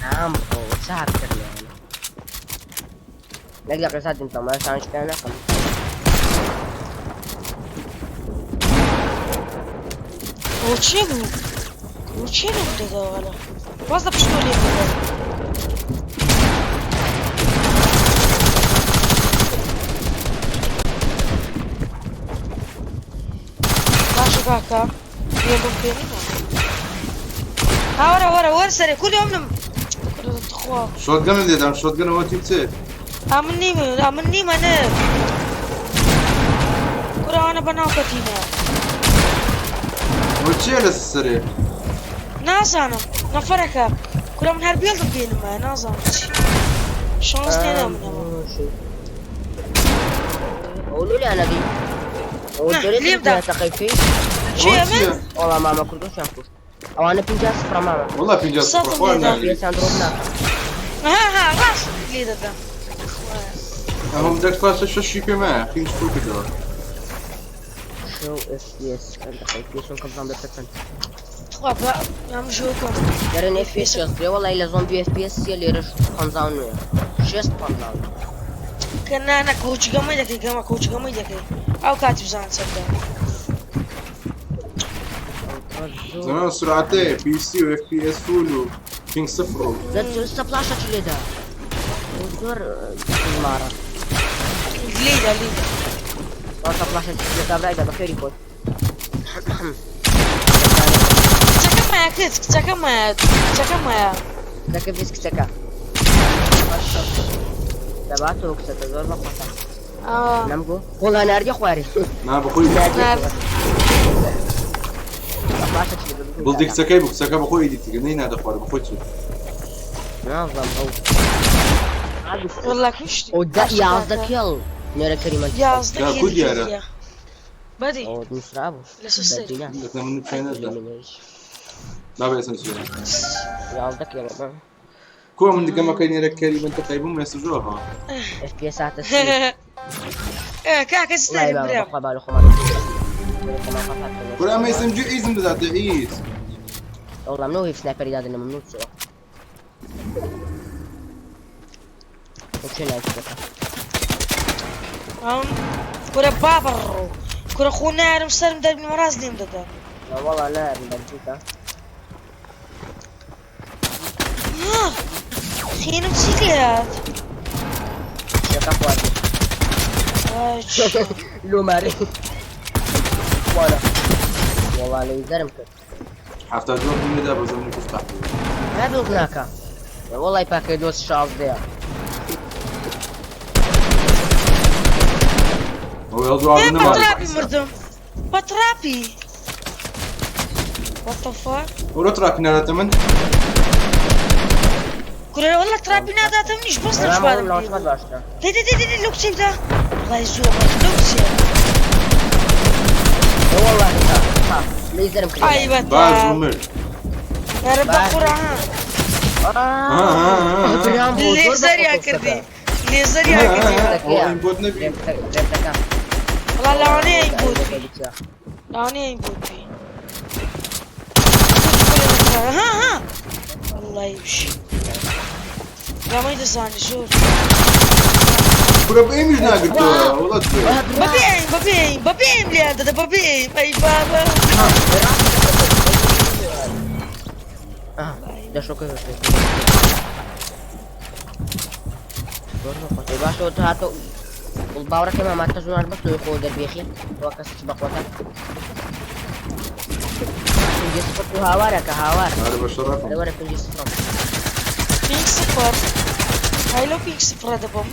برام ڕۆ چاک کرد لێیان. نەک لە قسات دنتەوە شانش پێ نەکەم. ئەو چێ بوو؟ ئەو چێ لەم دەداوە لە؟ واز لە پشتۆ لێ دەدا. باشە کاکە بێڵم پێ نییە. ها وەرە وەرە وەرە سەرێ کوردی ئەمنم. کوردە تخوا. شۆتگەنم لێدام شۆتگەنەوە تی چێ؟ ئەمن نیمە ئەمن نیمە نە. کوڕە ئەوانە بەناو کەتینە. ئەوە چییە لە سەرێ؟ نازانم نەفەرەکە کورە من هەر بێڵم بێنمە نازانم چی شانس لێ نامنەوە. ئەو لۆلیانەگەی ئەو نه، دەرێ لێم دا. تەقەی بکەی چیە من؟ وەڵا مامە کوردۆشیان کوشت ئەوانە 50 سفرە مامە. والله 50 سفر سەدم خۆیان لێدا. ناگری. پێسان درۆ ناکە. ها ها ڕاست لێ دەدەم. ئەمە دەک پاشە شەشی پێمایە پێنج فول کردەوە. شو اف بي اس دقەی پێشم کەم بزانم دەستە چەند. تخوا بە ئەم ژۆکەم. دەرێن اف پی اس شێست وەڵی لە زۆمبی اف پی اس سیە لێرەش 59 شێست 59. کە نانە کۆچگەمەی دەکەی گەمە کۆچگەمەی دەکەی ئەو کاتی بزان چەندە. زمان سرعتەیە PC و FPS full و ping سفر و سەپلاشە چی لێدا زۆر مارە. لێدا لێدا. سەپلاشە چی لێدا برایدا بەخێری خۆت. کچەکەمایە کچ کچەکەمایە کچەکەمایە. دەکە بیست کچەکە دەباتەوە کچەکە زۆر بەخۆتە. ئا نەمگۆ خۆڵا ناردی خوارێ. نا بەخۆی نار سەپلاشە چی لێدا بڵدی کچەکەی بوو کچەکە بەخۆی ئیدیتی کرد نەی نادەخوارد بەخۆی چوو. نازم ئەو والله کوشتی. ئەو دە 11 کێڵ نێرە کەریمە. 11 یا کێ کو دیارە؟ دیارە. بەدی ئەو نووسرا بوو لە سوسەری. بەدینا. لە من پێ نەدا. بابە ئێستا نووسرا. 11 کێڵ کۆ من دگەمەکەی نێرە کەری منتەقەی بووم ئێستا زۆر ها. اف بي اس هاتە سی. کاکە وڵای ستاری بابە برام. بەخوا بالو خۆمان کورە ئەمە SMG ئیزم بداتە ئیز. والله منو هي سنايبر دادن ممنوع سوا وشي نايف ئەم کورە بابەڕۆ کورە خۆ نارم سەرم دەربی مەڕاز لێم دەدا. لا والله نار بلجيكا. خێنم چی لێهات؟ يا كفواتي. وای چی؟ لو ماري وانا والله لو زرم كنت 72 لێدا بە زەمنی کوشت تحت. ما بلغناك والله باكي دوس شاز ديا. ئەو هەڵدووا ئێ نەما. بەتراپی مردم بەتراپی. What the fuck? وەرە تراپی ناداتە من؟ کورە والله تراپی ناداتم نیش بەس انا نەچوارم ما پێ ما بوو. باشتر. دێ دێ دێ دێ لەو کچێ بدە. وەڵای زۆر لەو کچێ. والله ها ها ليزرم كنت. ئای باش بەتە. مرد. ئەرە بەقورە ها. آه لێزەریان کردی لێزەریان کردی. ئەو ئەم بۆت نەبی. وەڵا لەوانەیە ئەم بۆت بی لەوانەیە ئەم بۆت بی. ها ها والله يمشي لا دەزانی زۆر. کورە بە ئێمیش ناگرتەوە وڵات بێ. بەبێ ئەیم بەبێ ئەیم بەبێ ئەیم لێیان دەدە بەبێ ئەیم ئەی بابە. ده شو كيف باشە تۆ هاتۆ باوەڕەکەی ماماتە زۆر بەس لۆی خۆ دەربێخی وا کەس بەخۆتە 50 و هاوارەکە هاوار. ئارە بە شەڕەفم. وەرە 50. پێنج سفر هاي لەو پێنج سفرە دەبم.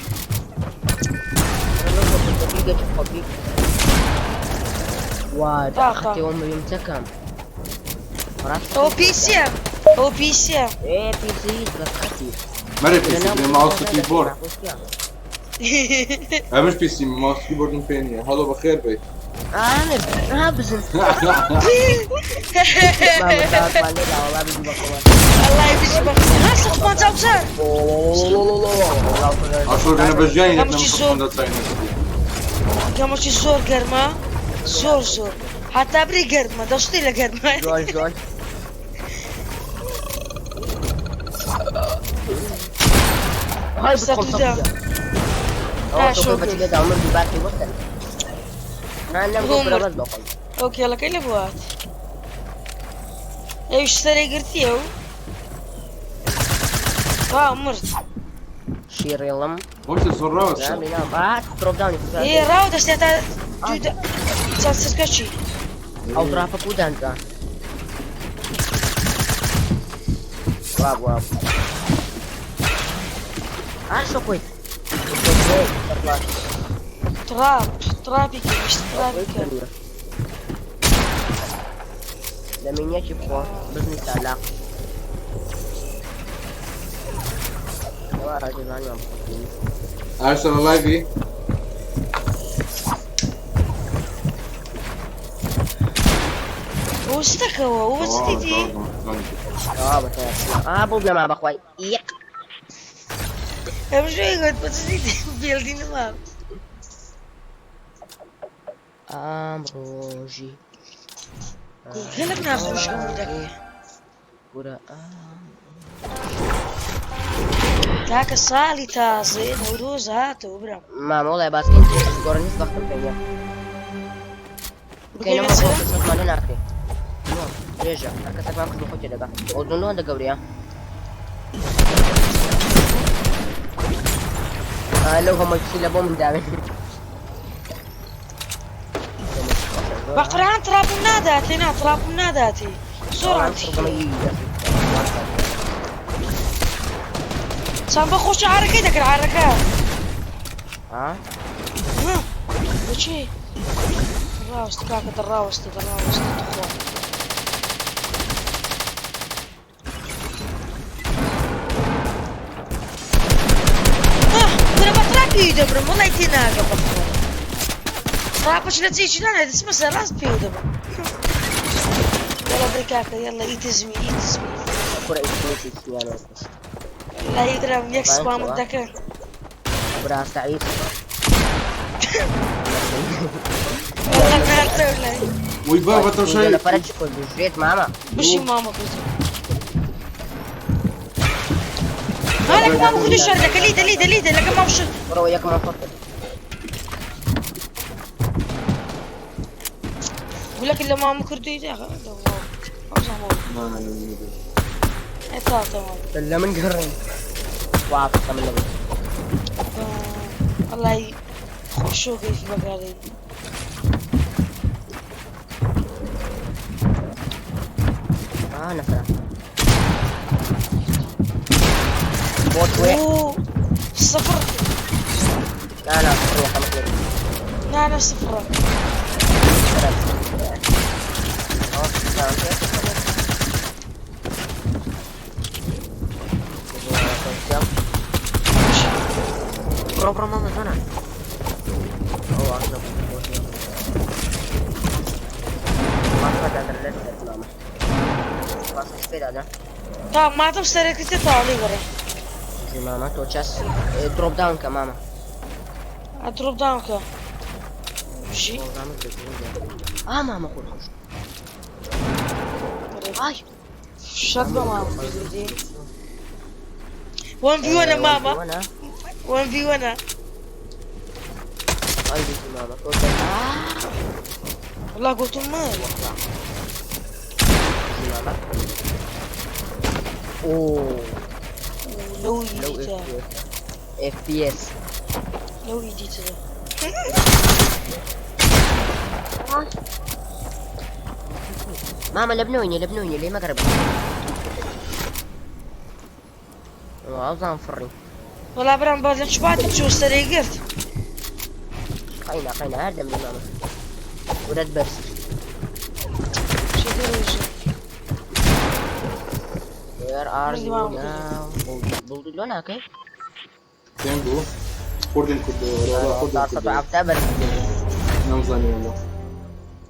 وا طاقة. خەتی يمتكم ئەو پیسیە ئەو پیسیە. ايه بي سي بس خەتی مەرە PC بێ ماوس و کیبۆرد. ئەمەش PC ماوس و کیبۆردم پێ نییە. هەڵۆ بەخێر بێ. انا ها بزن والله بيجي بقوة. الله يبيش بەخ ها 154. ئاشۆ گەنە بە ژیانی هەموو چی زۆر. نەتنەم گەمەکی زۆر گەرمە زۆر زۆر حتا بری گەرمە دەشتی لە گەرمە. جول جول هاي بدخل ستة. صفقة. آه، أوه، شو بس كده عمر باقي وصل. أنا هو نقول مر. بس بقول. ئەو کێڵەکەی لە بوات ئەویش سەرەی گرتیە و وا مرد. شيريلم. بۆچە زۆر ڕاوە. لا لا بعد دروب داون. ئێ ڕاو دەستێ تا چەند سرکە چی؟ أو درافة كودان ذا. واو واو. عارف شو كويت. تراب ترابي مش ترابي. لە مینیەکی بخۆ بزنی چالاک. ئارسناڵ لایڤی وستەکەوە وەستیتی ئا بڵ نەما بەخوای یەک ئەم شوێ گوت بەچ بێڵدی نەما. ئەم ڕۆژی گەلک ناخۆش هەموو دەکەی. کورە کاکە ساڵی تازێ نەورۆز هاتەوە برام. مامە وڵای باسکەین گۆڕن هیچ وەختم پێ نییە. بکەینە بکەینەوە چ؟ کەسمان لێ ناکرێ. درێژە هەر کەسێکمان کرد خۆی تێدەگا. ئەو زۆن هەندە گەورەیە. لەو هەموو چی لە بۆ من داوێ. بە قورئان تراپم ناداتێ نا تراپم ناداتێ زۆر ڕانتی چەند بە خۆشی عارەکەی دەکرد عارەکە. ها؟ ها بۆچی ڕاوەستە کاکە دەڕاوەستە دەڕاوەستە تخوا. ها کورە بە تراپی دەبرم وەڵای تێ ناگە بەخوا. تراپش لە جێکی نانێ دەچمە سەر ڕاست پێی دەبم. يلا بري کاکە يلا ئیتزمی ئیتزمی. کورە ئیتزمی چیانەوە کوشت. لا يدرم یەک سپامت دەکەن. برا سعید. والله نارتە لای. وی بابا تەوشای نەفەرە چی کرد ژێت مامە. بشی مامە کوردی. مالك ماما كله شر لك ليدا ليدا ليدا لك ماما شر. بڕەوە یەکمان خۆ کرد. يقول لك الا ماما كردي يا اخي تمام. لە من گەڕین. وافقە من لەبێ. والله خوشو كيف بقالي. آه نەفرە. بۆ توێ. أوه، صفر. لا لا صفر خمس لەبێ. لا لا صفر. بڕۆ بڕۆ مامە زۆنە. ئەو ئاشنا طب ما عطم سرقتي طالي برا. ماما تۆ چەس درۆپ داون کە مامە. اضرب داون كا بشي. ئا مامە خۆ خۆش. ئای شد ماما كردي. 1 في 1 ماما 1 في 1. ئای بژی مامە تۆ والله قلت ما مامە. ئۆ لو لو ايديتا اف بي اس. لو ايديتا ماما لبنوني لبنوني ليه ما قربت؟ عاوز فري. والله برام بعد شبعت شو سرقت. قينا قينا هذا من ماما ورد برس. شو دروج. Where are مردي you ماما now؟ بولد لون هاكي؟ تێن بوو خوردن کردەوە والله خوردن کردەوە. عفتا برس. نەمزانی والله.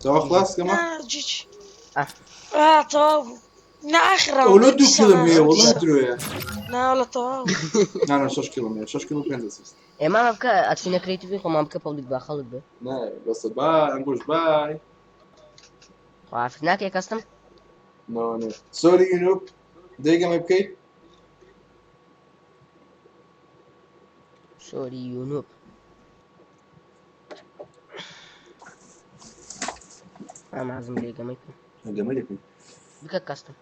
تەوا خلاص کەمە؟ لا جيج. آه. اه طب نا اخر ئەو لۆ دوو کیلم هەیە والله درۆیە. نا والله طب. نا نا 6 کیلۆم هەیە 6 کیلۆ 5 ئەسیست. ئێ ماما بکە ئەچینە کرێتیڤی خۆمان بکە پەبلیک با خەڵک بێ. نا بەسە با ئەنگۆش بای. عافت ناکەی کەستم؟ نۆ نۆ سۆری یونوب دەی گەمە بکەیت؟ سۆری یونوب. ماما حەزم لێ گەمەی بکەم. گەمە دەکەی. بکە کەستم.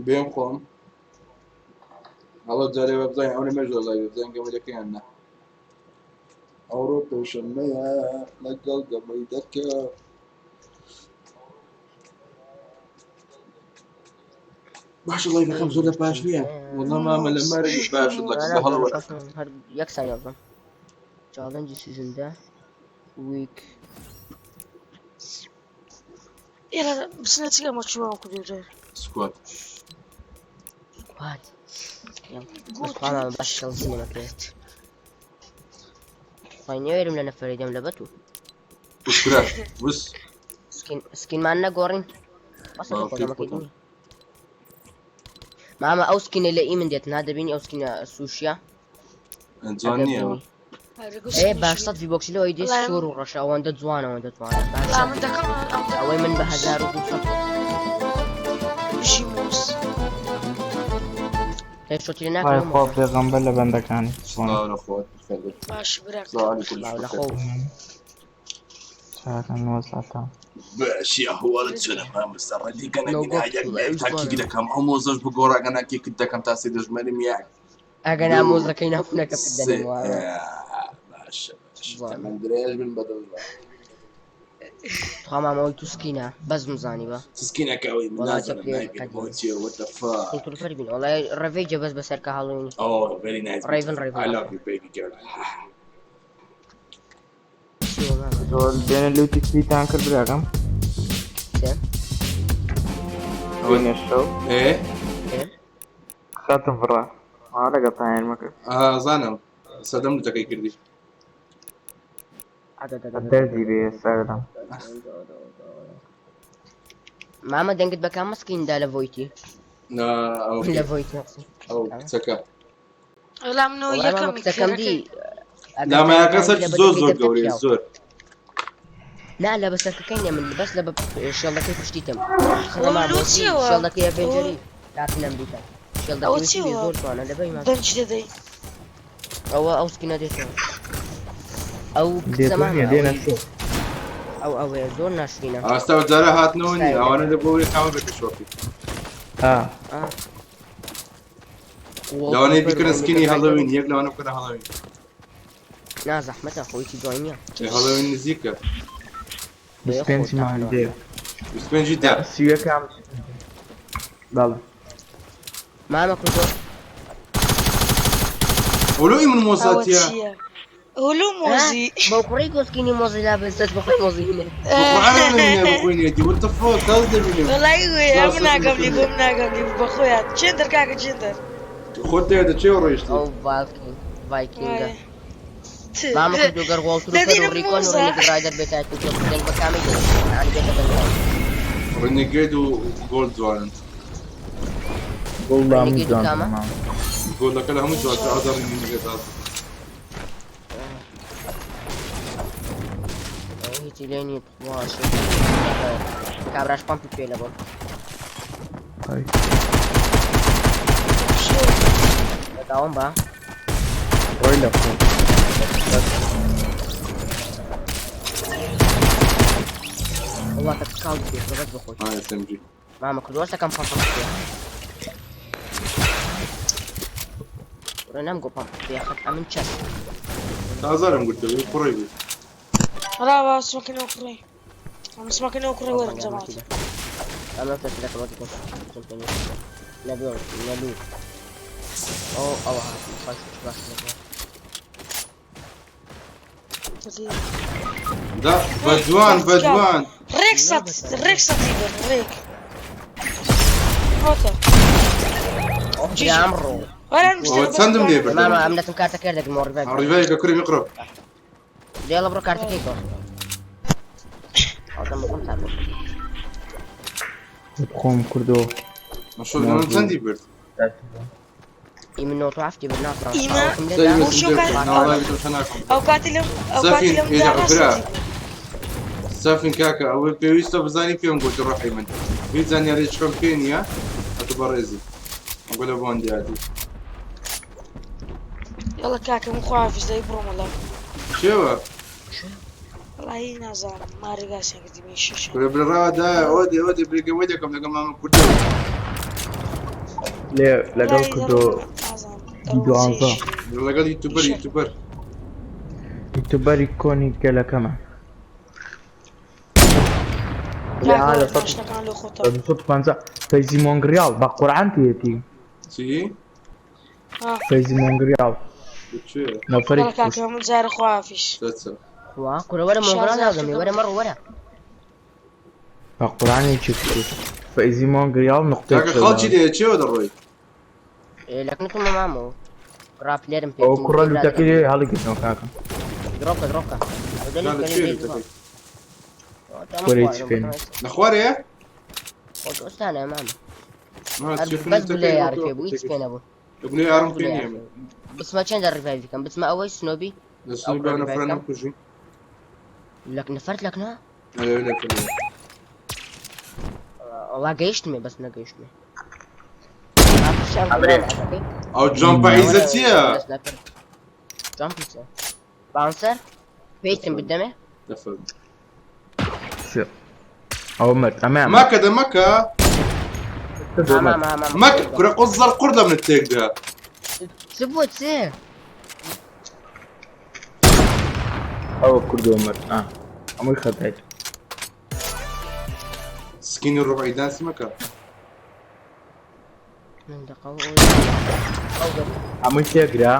بێم خۆم. ئەڵۆ جارێ بە بزانین ئەو نەمێژ لای بزانین گەمە دەکەیان نا. ئەوڕۆ پێشەممەیە لەگەڵ گەمەی دەکە. باشە لایڤەکەم زۆر لە پاش نییە. والله مامە لە مەرگ باشە لە هەڵوە. هەر یەک سانیە بکەم. چاڵنجی سیزندا ویک. يلا بسنا تيجي ما تشوفوا كل جار سکوات وات بەس خوا مامە باش شەڵزینە مەکرێت خی نوێرم لە نەفەری دەم لە بەتو وس کرا وس سکین سکینمان نەگۆڕین بەسە با، خۆ پێت دەمەکەی خۆتان. دینی. مامە ئەو سکینە لە ئی من دێت نادەبینی ئەو سکینە سوشیا جوان نییە ئەوە. ئێ باش سەد ڤی بۆکسی لەوەی دێ وەڵای سوور و ڕەشە ئەوەندە جوانە ئەوەندە جوانە باش لا سەد من ڤی دەکەم بۆکس. ئەوەی من بە 1200 بشي موس هێشتۆ وای ناکەم خوا پێغەمبەر لە بەندەکانی سڵاو لە خۆت بەخێر بێی. باش براك سڵاو عەلەیکم سڵاو لە بەخێر. خۆ چاکەن وەساتان باشی ئەهواڵت چۆنە مامۆستا ڕەدیکە نۆ نەگینا گۆ یەک ئەو بە یەک تاکیک جوانە. دەکەم ئەو مۆزەش بگۆڕە ناکێکت دەکەم تا سێ دەژمێرم یەک ئەگەر دوو نامۆزەکەی ناخونەکە سێ بدەنم وایە باشە باشە جوانە. تەمەن درێژ بن بەدڵ بە تخوا مامەوەی تو سکینە بەزم زانی بە سکینەکە ئەوەی من وەڵا نازانم چەپلێ نایبینم قەدیم. بۆ چییە what the fuck کولتور بین وەڵای ڕێڤەی جەبەز بەسەر کە هەڵوینی Oh, very nice. ڕێڤن beautiful. ڕێڤن I love you, baby girl. چیوە مامە زۆر بێنە لوتی سپیتان کرد براکەم سێ بێنە شەو ئێ ئێ خاتم بڕا ئا لەگەڵ تاهێنمە کرد زانم سەدەم لوتەکەی کردی دەردی بێ سەردەم مامە دەنگت بە کامە سکیندا لە ڤۆیتی نا ئەو لە ڤۆیتی نەقسم ئەو کچەکە لا منو وەڵای مامە یەکەم کچەکەم دی ئەگەر لامایەکە تاهێنەکانی سەر لە زۆر بەدەکەی زۆر گەورەیە دەرکە زۆر نا لە بەسەرکەکەی نیە من بەس لە بە شێڵەکەی پشتیتم لوتیەوە. شێڵەکەی ئەڤێنجەری تاکنەم بیتە ئەوە شێڵەکەی چیەوە؟ زۆر جوانە لەبەی مامە دەنج دەدەی ئەوە ئەو سکینە دێتەوە ئەو کچە دێتەوە مامە نیە دێنە ئەوەی- شەو ئەو ئەوەیە زۆر ناشرینە ئاستا جارە هاتنەوە نیە ئەوانە لە بۆ کامە بێتە شۆپی ئا آه. لەوانەیە بیکەنە سکینی هەڵەوین یەک لەوانە بکەنە هەڵەوین نا زەحمەتە خۆیکی جوان نییە ئێ، هەڵەوین نزیکە بیست پێنجی مانگ دێ 25 دە سیوەکەم بەڵێ مامە کوردۆ ئەولۆی من ئەوە مۆزاتیە چییە هولو مۆزی بەو کوڕی گۆسکینی مۆزی لا بەسەر بەخۆی مۆزی هینێ بەقورعان بخۆینێتی what the fuck تاز دەبینم وەڵای وێ لا، من ناگەم لێ سەر بۆم ناگەم لێ بەخۆیان چێندەر کاکە چێندەر خۆت دەوێت دەچێ ڕۆیشتی ئەو ڤالکین ڤایکینگە وایە. مامە کوردۆ گەر وۆڵتر و دەدینم ڕیکۆن و مۆزە. ڕینگ ڕایدەر بێتایەتی تۆ دەنگ بە کامی دەدەن یعنی بێتە دەنگ ڕینیگەید و گۆڵد جوانن گوڵ ڕینگەید و جوان کامە؟ گۆڵەکە لە هەموو جوانتر ئازار ڕینیگەید ئازار ئەو هیچی لێ نییە تخوا شێت. کابراش پەمپی پێ لە بۆم بەداوام بە ڕۆی لە خۆ وڵاتە کاڵ پێ بەس بەخۆی ها SMG مامە کوردۆ دەکەم پەمپ پێ ڕێ نەمگۆ پەمپ پێ خەت ئەمن چەس تازارم گوتەوە کوڕی بوو لا سمكني وكري ئەم سمكني وكري وەرم جەماعەت ئەمە تەس دەکەم وەکی نەبێ نەلو ئەو ئەوە هات باش باش دا بەجوان بەجوان ڕێک سەد ڕێک سەدی برد ڕێک هاتە ئەمڕۆ وەرە ئەوە چەندم لێ برد مامە ئەم نەتم کارتەکە دەکەم ڕیڤایڤ ڕیڤایکە کوڕی میقرب دێڵە بڕۆ کارتەکەی گۆڕ ئەو دەم بخۆم تا بۆ خۆم کوردۆ مەشۆ من چەندی برد ئی من نۆ عەفتی برد نازانم ئیمە ئەوەکم لێ سەری دا. بۆ شو مەسنجەر کات- کرد ناوەڵای بتم شەناکەم ئەو کاتی لەم ئەو کاتی سەفین لەم ئێ دا برا ڕاستەتی سەفین کاکە ئەوەی پێویستە بزانی پێم گوتی ڕۆحی من هیچ زانیاریێکم پێ نییە ئەتو بەڕێزی ئەگە لە بۆن دیاتی يلا کاکە من خواحافیز دەی بڕۆمە لە چێوە وەڵی نازانم مارێگاسیان کردی من شیشە کورە برڕاوە دا ئەوە دێ ئەوە دێ برێگە وەی دەکەم لەگەڵ مامە کوردەوە لێ لەگەڵ کوردۆ دوانزە. لەگەڵ یوتیوبەر یوتیوبەر یوتیوبەری کۆنی گەلەکەمە لێ ها لە سەد شتەکان لۆ خۆتە 250 فەیزی مۆنگریاڵ بە قورعان پێیەتی چی فەیزی مۆنگریاڵ چێ نەفەری يلا کاکە من جارە خواحافیز چە خوا کورە وەرە مۆنگران نازەمی وەرە مەڕ وەرە. بە قورعان یەکێک کوشت. فەیزی مۆنگریاڵ نوقتەی کاکە خەڵکی لێ چێوە دەڕۆی؟ لەکنکم مامۆ ڕاپلێرم پێ ئەو کوڕە لوتەکەی لێ هەڵیگرتنەوە کاکە. دڕۆکە دڕۆکە. نا لە کوێ لوتەکەی؟ وەرەی چ پێن؟ لە خوارەیە؟ ئۆستانە مامە. نا چێ بەس گولە لوتەکەی یار پێ بوو هیچ پێ نەبوو. گولە یارم پێ نییە من. بچمە چەندە ڕیڤایڤ کەم بچمە ئەوەی سنۆبی لە سنوبی ئەو نەفرەنم ڕیڤایڤ کوژی. لەک نەفەرت لەکنا؟ لەوێ نەکردم. وا گەیشتمێ بەس نەگەیشتمێ. ئەمرێ. ئەو جەمپە عیزە چییە؟ جەمپی چییە؟ باونسەر پێیتم بدەمێ؟ نەفەرم. ئەوە مرد ئەمە مەکە دە مەکە. ماما ماما مەکە کورە قوزەر قوڕ لە منت تێکدا. چ بووە چێ؟ ئەوە کوردەوە مرد ئا ئەمەی خەتایت. سکینی ڕوبعی دانسی مەکە. من دقە ئەو هەمووی تێگرا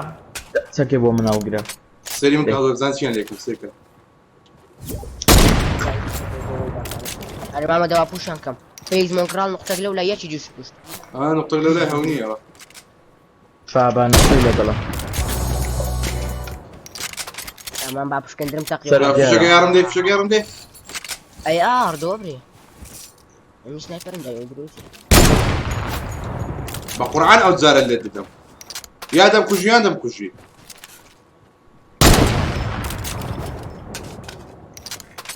چەکێ بۆ مناڵ گرا. سەری من کاڵ بزان چیان لێکم سێکە. ئەرێ مامە دەوا پوشیان کەم. فەیز مۆنکراڵ نقطەک لەولا یەکی جوش کوشت. ئا نقطە لەولای هەو نییە. فابا نقطەی لەگەڵە. ئەمان با پشکندرم تەقی. سەر- فشەکە یارم دێ فشەکە یارم دێ. ئەی ئار دۆبرێ. منیش سنایپەرم دای ئەو دروست. بە قورعان ئەو جارە لێت دەدەم. یا دەمکوژی یان دەمکوژی.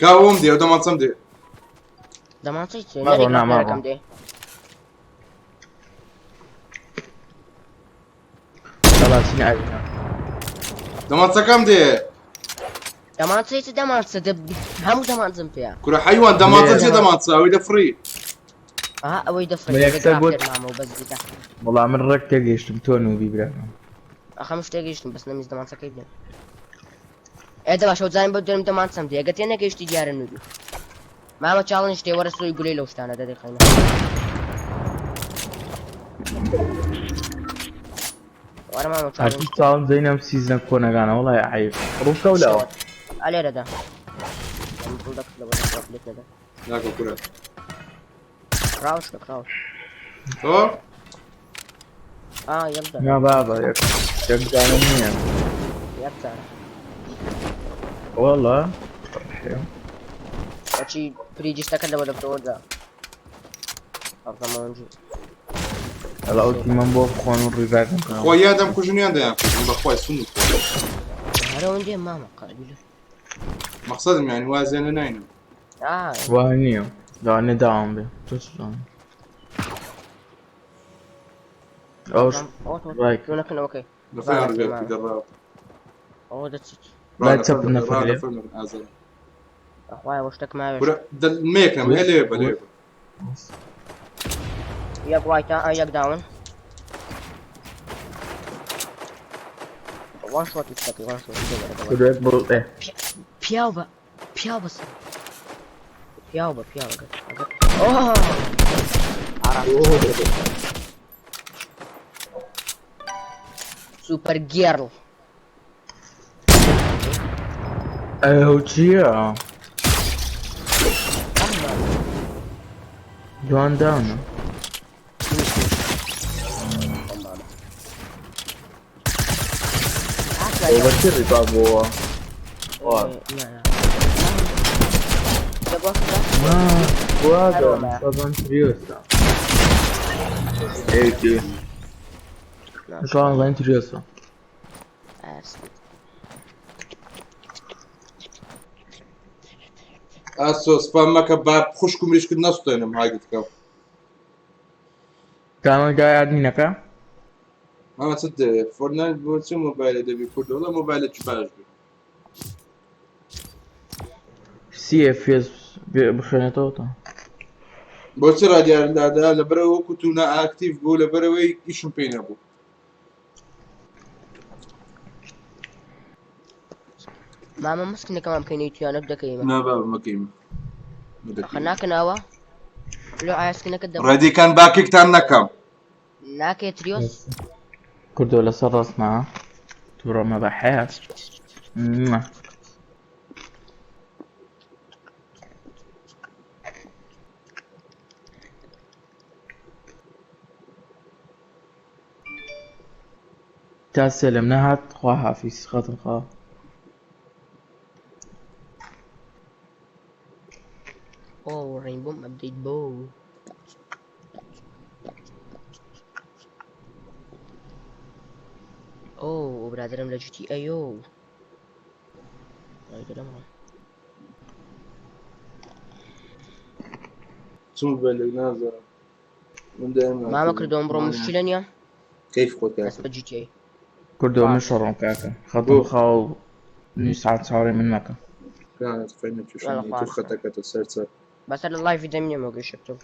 کاوم دێ ئەو دەمانچەم دێ. دەمانچەی چێ؟ ماڕۆ، نا، ماڕۆ. نەریک دێ. خلاص ئاوینا. دەمانچەکەم دێ. دەمانچەی چ دەمانچە هەموو دەمانچەم پێیە. کورە حەیوان دەمانچە لێ. چیە دەمانچە ئەوەی دەفڕی. ئەها ئەوەی دەفڕی من یەکسەر بۆت- مامە و بەس بیتە. وەڵام من ڕێک تێگەیشتم تۆ نوبی براکەم. ئەخەم شتێک گەیشتم بەس نەمیست دەمانچەکەی بدەم. ئێ دە باشە زانیم بۆ دەرم دەمانچەم دێ ئەگەر تێ نەگەیشتی دیارە نوبی. مامە چاڵنج تێ وەرە سۆی گولەی لەو شتانە دەدەخەینە. وەرە مامە چاڵنج هەرچی چاڵنج زەینەم سیزنە کۆنەکانە وەڵای عەیب. ڕووکە و لاوە. ئەلێرەدا. دڵ دەکرد لەوە لێت نەدا. ناکە کورە. کراوش کە کراوش. تۆ؟ ئا یەک جار. نا بابە یەک یەک دانە نییە. یەک جارە. وەڵا بەچی پریجستەکە لەوە دەکتەوە دا. ئەڵتەمەونجی. ئەڵا ئەو تیمەم بۆ بخۆن و ڕیڤایڤم کەنەوە. خۆی یا دەمکوژن یان دەیانکوژن بەخوای سون خۆ. هەرەوەندێ مامە قابیلە. مەقسەدم یانی وازیان لە ناینم. ئا وا نییە لەوانەیە داوام بێ. تۆ چ زانی؟ ئەوش ڕایک. نەکەنەوەکەی. نەفەر ڕیڤایڤ دەڕا. ئەوە دەچیت. لای چەپ نەفەر لێ. ئەخوایە وە شتێک ماوێ. کورە مێکەم هێ لێ بە لێ بە. یەک وایتە ئا یەک داون. وان شۆتی شتەکەی وان شۆتی دەبەرە دەبەرە. کوردێک بڵ ئێ. پیاو بە پیاو بەس. پیاو بە پیاو ئەگەر ئەگەر. ئۆه! ئارام. سوپەر گێرڵ. ئەو چییە؟ دوان داونە. ئەوە چی ڕیپا بووە؟ وا. ما وادە سەدان تریۆسە. ئەی چی؟ سەدان تریۆسە. ئاسۆ سپام مەکە با خوشک و مریشکت نەسوتێنم هاگت کەم. کامە گای ئادمینەکە؟ مامە چت دەوێت؟ فۆرتنایت بۆ چه مۆبایلە دەبی کوردە؟ وەڵا مۆبایلێکی باش بێ. CFS بخوێنێتەوە تا. بۆچی ڕادیار لادا؟ لەبەرەوە وەکو تو نائاکتیڤ بوو لەبەرەوەی ئیشم پێی نەبوو. مامە مسکنەکەمان بکەینەوە تویانە دەکەیمە. نا بابە مەکەیمە. ئەخە ناکەنەوە؟ لۆ ئاسکنەکە دە ڕێدیکان باکێکتان نەکەم. ناکەی تریۆس؟ کوردۆ لەسەر ڕەسمە تووڕە مەبە حەیات. تا سێلم نەهات خوا حافیز خاتم خوا. ئۆ ڕەینبۆم ئەپدەیت بۆ. ئۆ برادەرم لە جوتی ئەیۆ. چون بەلێک نازانم من دائما مامە کردەوەم بڕۆ مشکلە نییە کەیف خۆت بەس کاکە بە جی تی کوردەوە من شەڕم کاکە خاتم بۆ خاو نیو ساعت چاوەڕێی من مەکە. كانت قيمة ولا شنو تو خواست خەتەکەتە سەر چەپ بەسەر لە لایڤی دەمینەمەوە گەشتم.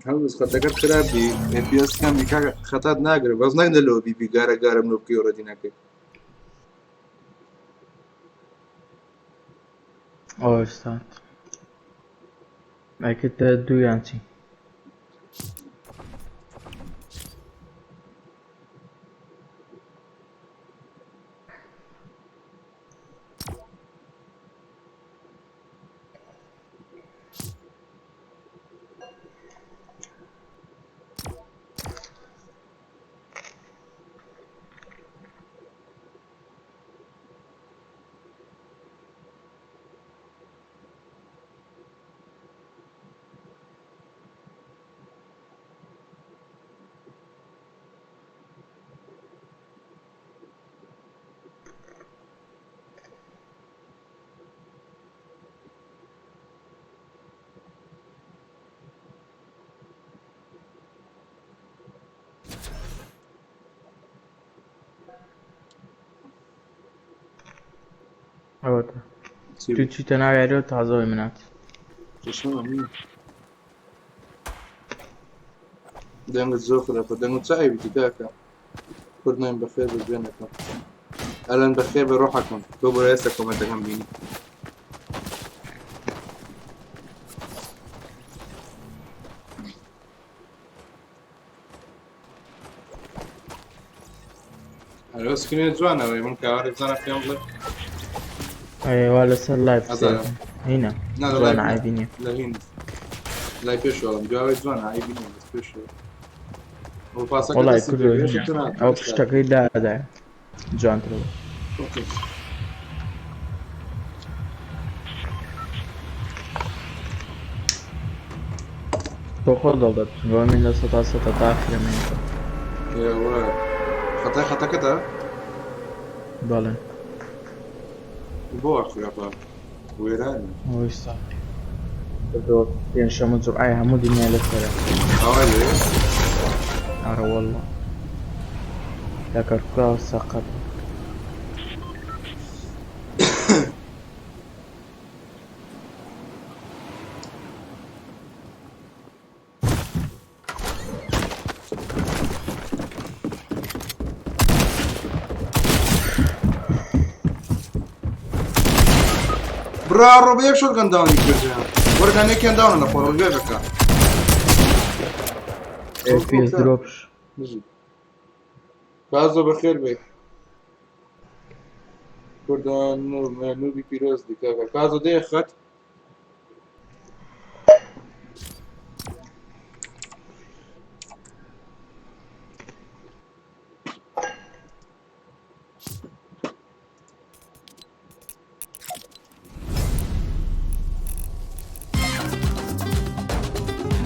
هەڵبس خەتەکەت خراپ بی FPS کەم بی کاکە خەتات ناگرم بەس نەک لە لۆبی بی گارە گارم لۆ بکەی و ڕەدی نەکەی. ئەوە ئێستا ئەکردە دوو یان چی؟ ئەوەتە چی تو بوو؟ چیتە ناو یاریەوە تازەوەی منات. چشمە نییە. دەنگت زۆر خراپە دەنگت چ عەیبیتی کاکە کورد نایم بەخێر بە جوێنەکەم ئەلەن بەخێر بە ڕۆحەکەم تۆ بۆ ئێستا کۆمێنتەکەم بینی. ئەرێ سکرینە جوانەوەی من کاوارێ بزانە پێم بڵێ. ئەی وا لەسەر لایڤ ئەزانم. سەیرکەم هینە نا لە جوانە لایڤ نا عەیبی نییە. لە هین لای پێشەوەم جوابی جوانە عەیبی نییە بەس پێشەوە ئەو پاسەکە وەڵای دەستی پێ کوردەوە گەیشت هینە تۆ ناتوانیت ئەو ئێستا. پشتەکەی دادایە جوانترە بوو. ئۆکەی. تۆ خۆ دڵ دەچن من لە سەتا سەتا تا ئاخرەمێنێتەوە. ئێوە خەتای خەتەکەتە بەڵێ. بۆ خراپە وێرانە. ئەوەیستا کوردەوە پێنجشەممە جومعەیە هەموو دنیا لەسەرە. ئاوا لێ ئەرە وەڵڵا لە کەرکووکەوە سەقەتە. برا ڕۆ بە یەک شۆتگەن داونی کردیان وەرگان یەکیان داونە لە خۆڕ ڕوێ بکە. FPS درۆپش. کازۆ بەخێر بێ کوردان نوبی پیرۆز دی کاکە کازۆ دێ خەت.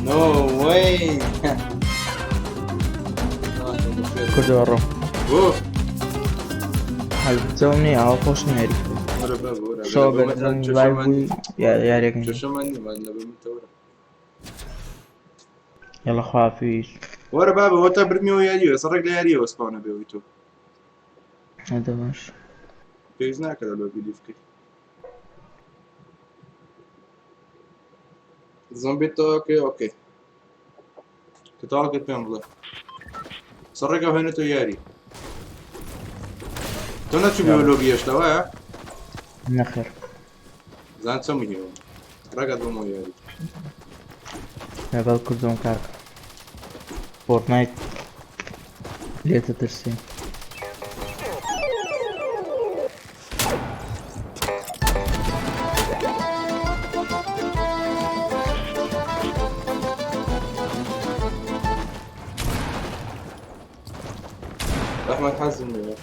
No way. کوردەوە ڕۆ. بۆ هەلبجەوم نییە ئەوە خۆش نییە یاری. وەرە بابە وەرە شەوە بە درەنگ لایڤ بووی یاریەکەین. چێشەمان نییە لە بەمتەوەرە. یەڵا خواحافیز. وەرە بابە وەتا برمیەوە یاریەوە ئێستا ڕێک لە یاریەوە سپاونە بێەوەی تۆ. هەدە باش. پێویست ناکە لە لۆبی لیف بکەی. زۆمبی تەواو ئۆکەی کە تەواو کرد پێم بڵێ سەر ڕێگە هێنێتەوە یاری. تۆ نەچوو بێ لۆبی هێشتا وایە؟ نەخێر. زان چەم هێوە ڕێگات بۆمەوە یاری. لەگەڵ کوردۆم کاکە فۆرتنایت لێتە ترسێ. ئەحمەد حەزم لێیە.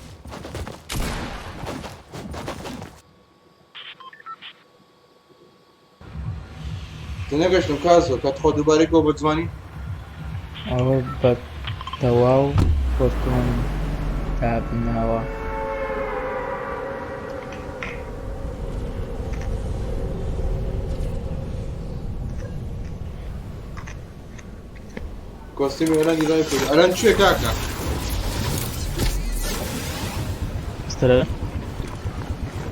تێنەگەشتم کازۆ کە تخوا دووبارەی کەوە بە جوانی. ئەوە بە تەواو خۆتم دابناوە. کۆستیمی ئەرەنی لای کرد ئەرەن چیە کاکە؟ سترە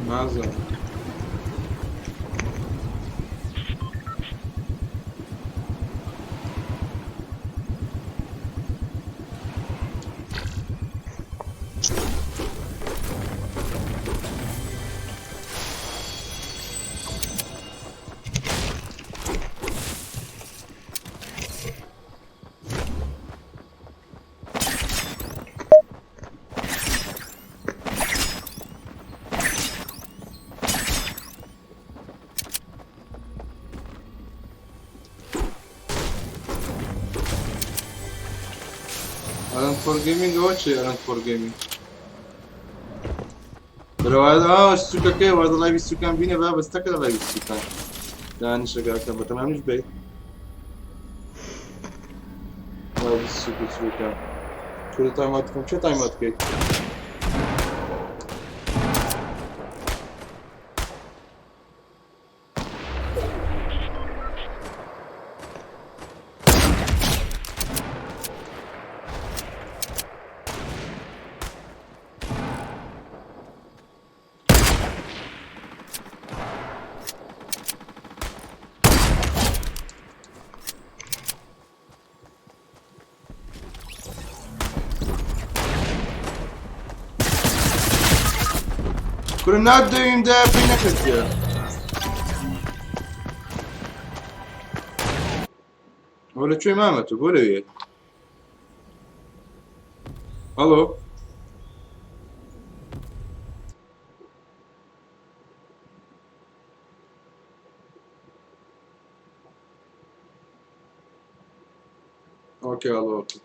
نازانم. ئەرەن فۆر گەیمینگ ئەوە چیە ئەرەن فۆر گەیمینگ؟ بەرەوە سوکەکەی وازە لایڤی سوکان بینە با بەس تەکە لە لایڤی سوکان دانیشە کاکە بەتەمامیش بی لایڤی سوک و سوکان کورە تایمات بکەم چێ تایمات بکەیت؟ کورە نادەویم دە پێی نەکردیە ئەوە لە کوێ مامە تۆ بۆ لەوێ هەڵۆ ئۆکێ هەڵۆ ئۆکێ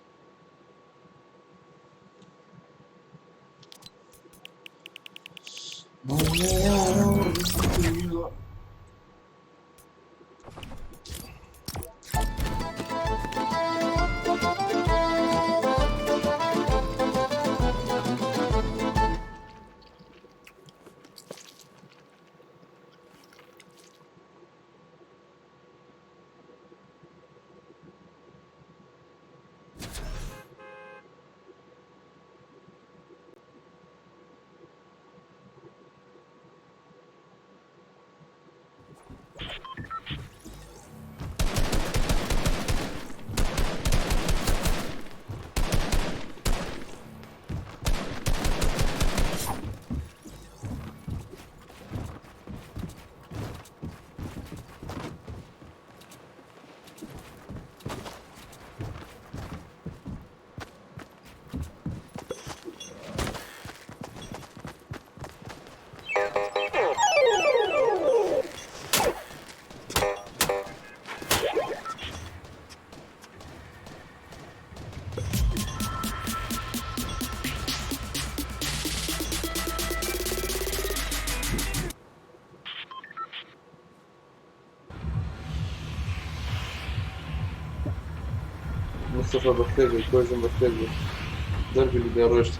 مستەفا بەخێر بێی کۆژم بەخێر بێی دەربی لە دێ ڕۆشت.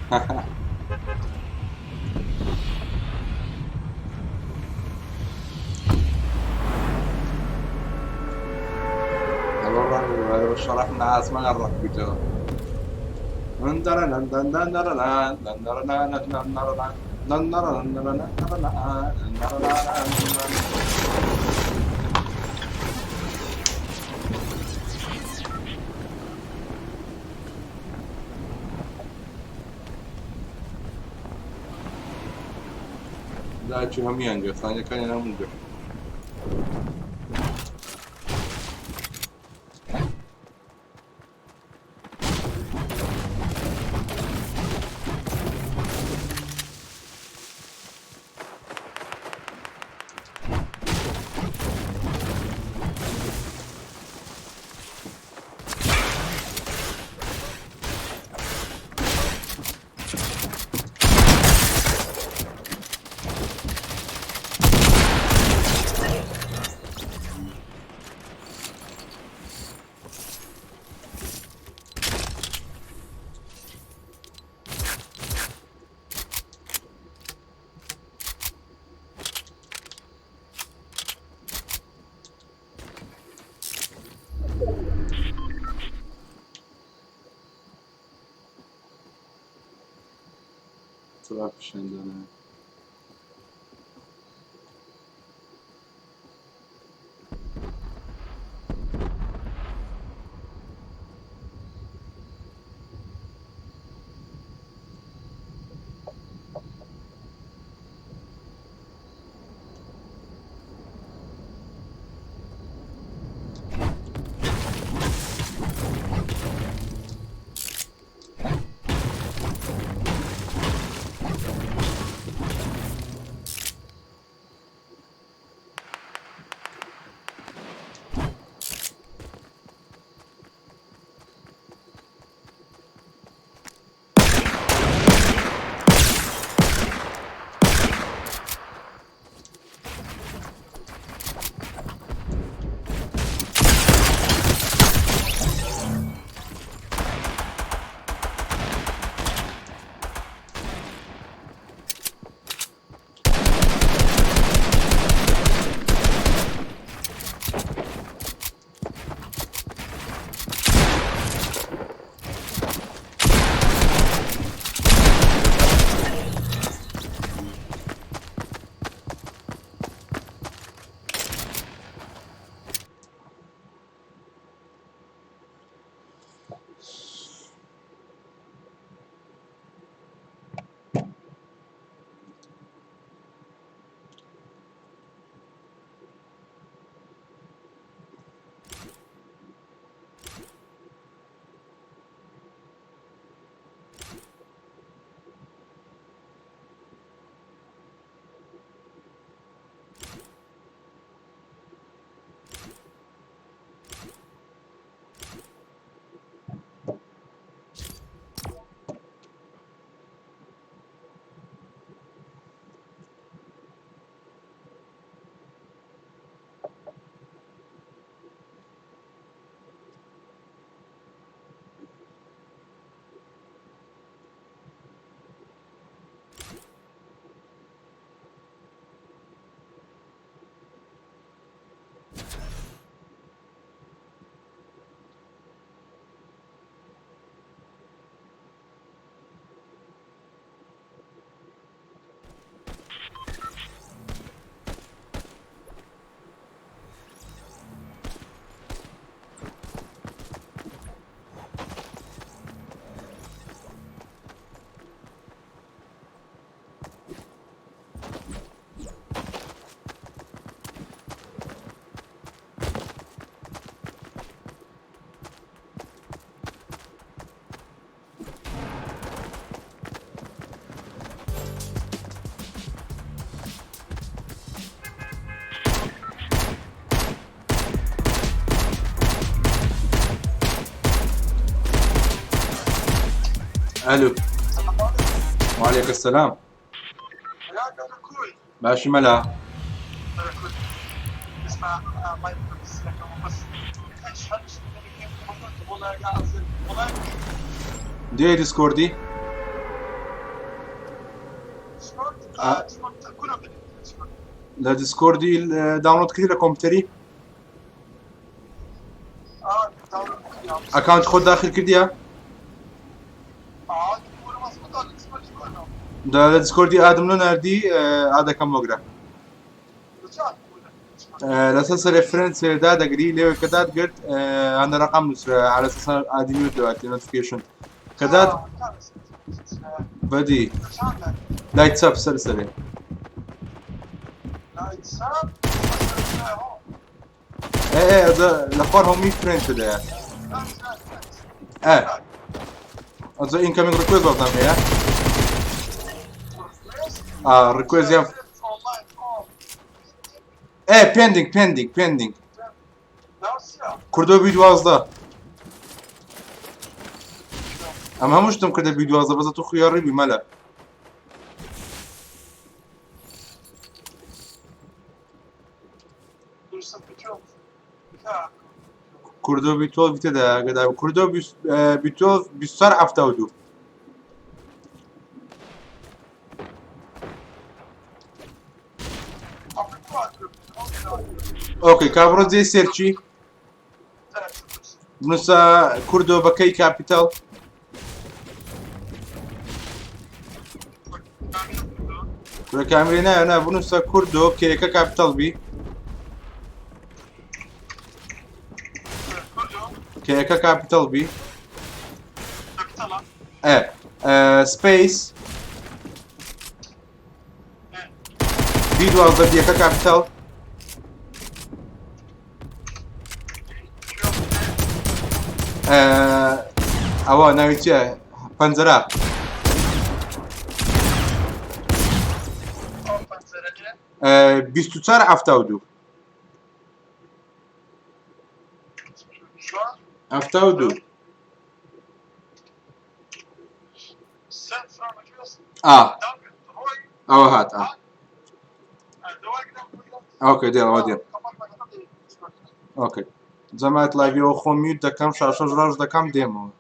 ئەڵۆ ڕەنگ بە شەڕح لە ئاسمان ڕەق بیتەوە. داچی هەمویان گرت خانەکانیان هەموو گرت. سەبا پیشاندانە. ئەلو وعليك السلام. باشی مەلا. دێ دیسکۆردی؟ لە دیسکۆردی داونلۆد کردی لە کۆمپیوتەری؟ ئەکاونت خۆت داخل کردیە؟ لە دیسکۆردی ئادم لۆ ناردی ئادەکەم وەگرە. لەسەر سەرێ فرێند سێردا دەگری لێوێ کە دات گرت هەندە ڕقم نووسرا على اساس ئادی میوت لەواتی نۆتیفیکەیشن کە دات بەدی لای چەپ سەر سەرێ. ئێ ئێ لە خوار هەمووی فرێند تدایە. ئێ ئەجا ئینکەمینگ ڕیکوێست بەڵام هەیە. ئا ڕیکوێست یان ئێ پێندینگ پێندینگ پێندینگ کوردۆ بی 12 ئەم هەموو شتم کردە بی 12 بەزە تو خوێڕی بی مەلە. کوردۆ بی 12 تێدا گەدا کوردۆ بی 12 24 72. ئۆکەی کابڕۆ جێ سێرچی بنووسە کوردۆ بە کەی کاپیتاڵ. کورە کامرێ نایە نا بنووسە کوردۆ کێکە کاپیتەڵ بی کێکە کاپیتەڵ بی ئێ سپەیس بی 12 بیەکە کاپیتەڵ ئەوە ناوی چیە پەنجەرە 24 72 72 ئا ئەوە هات ئا ئۆکەی دێڵەوە دێم ئۆکەی جەماعەت لایڤەوە خۆم میوت دەکەم شاشەش ڕاش دەکەم دێمەوە.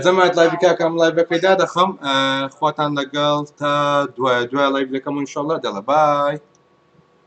جەماعەت لایڤی کاکەم لایڤەکەی دادەخەم خواتان لەگەڵ تا دوای دوای لایڤ دەکەم و ئینشەڵڵا دەڵێ بای.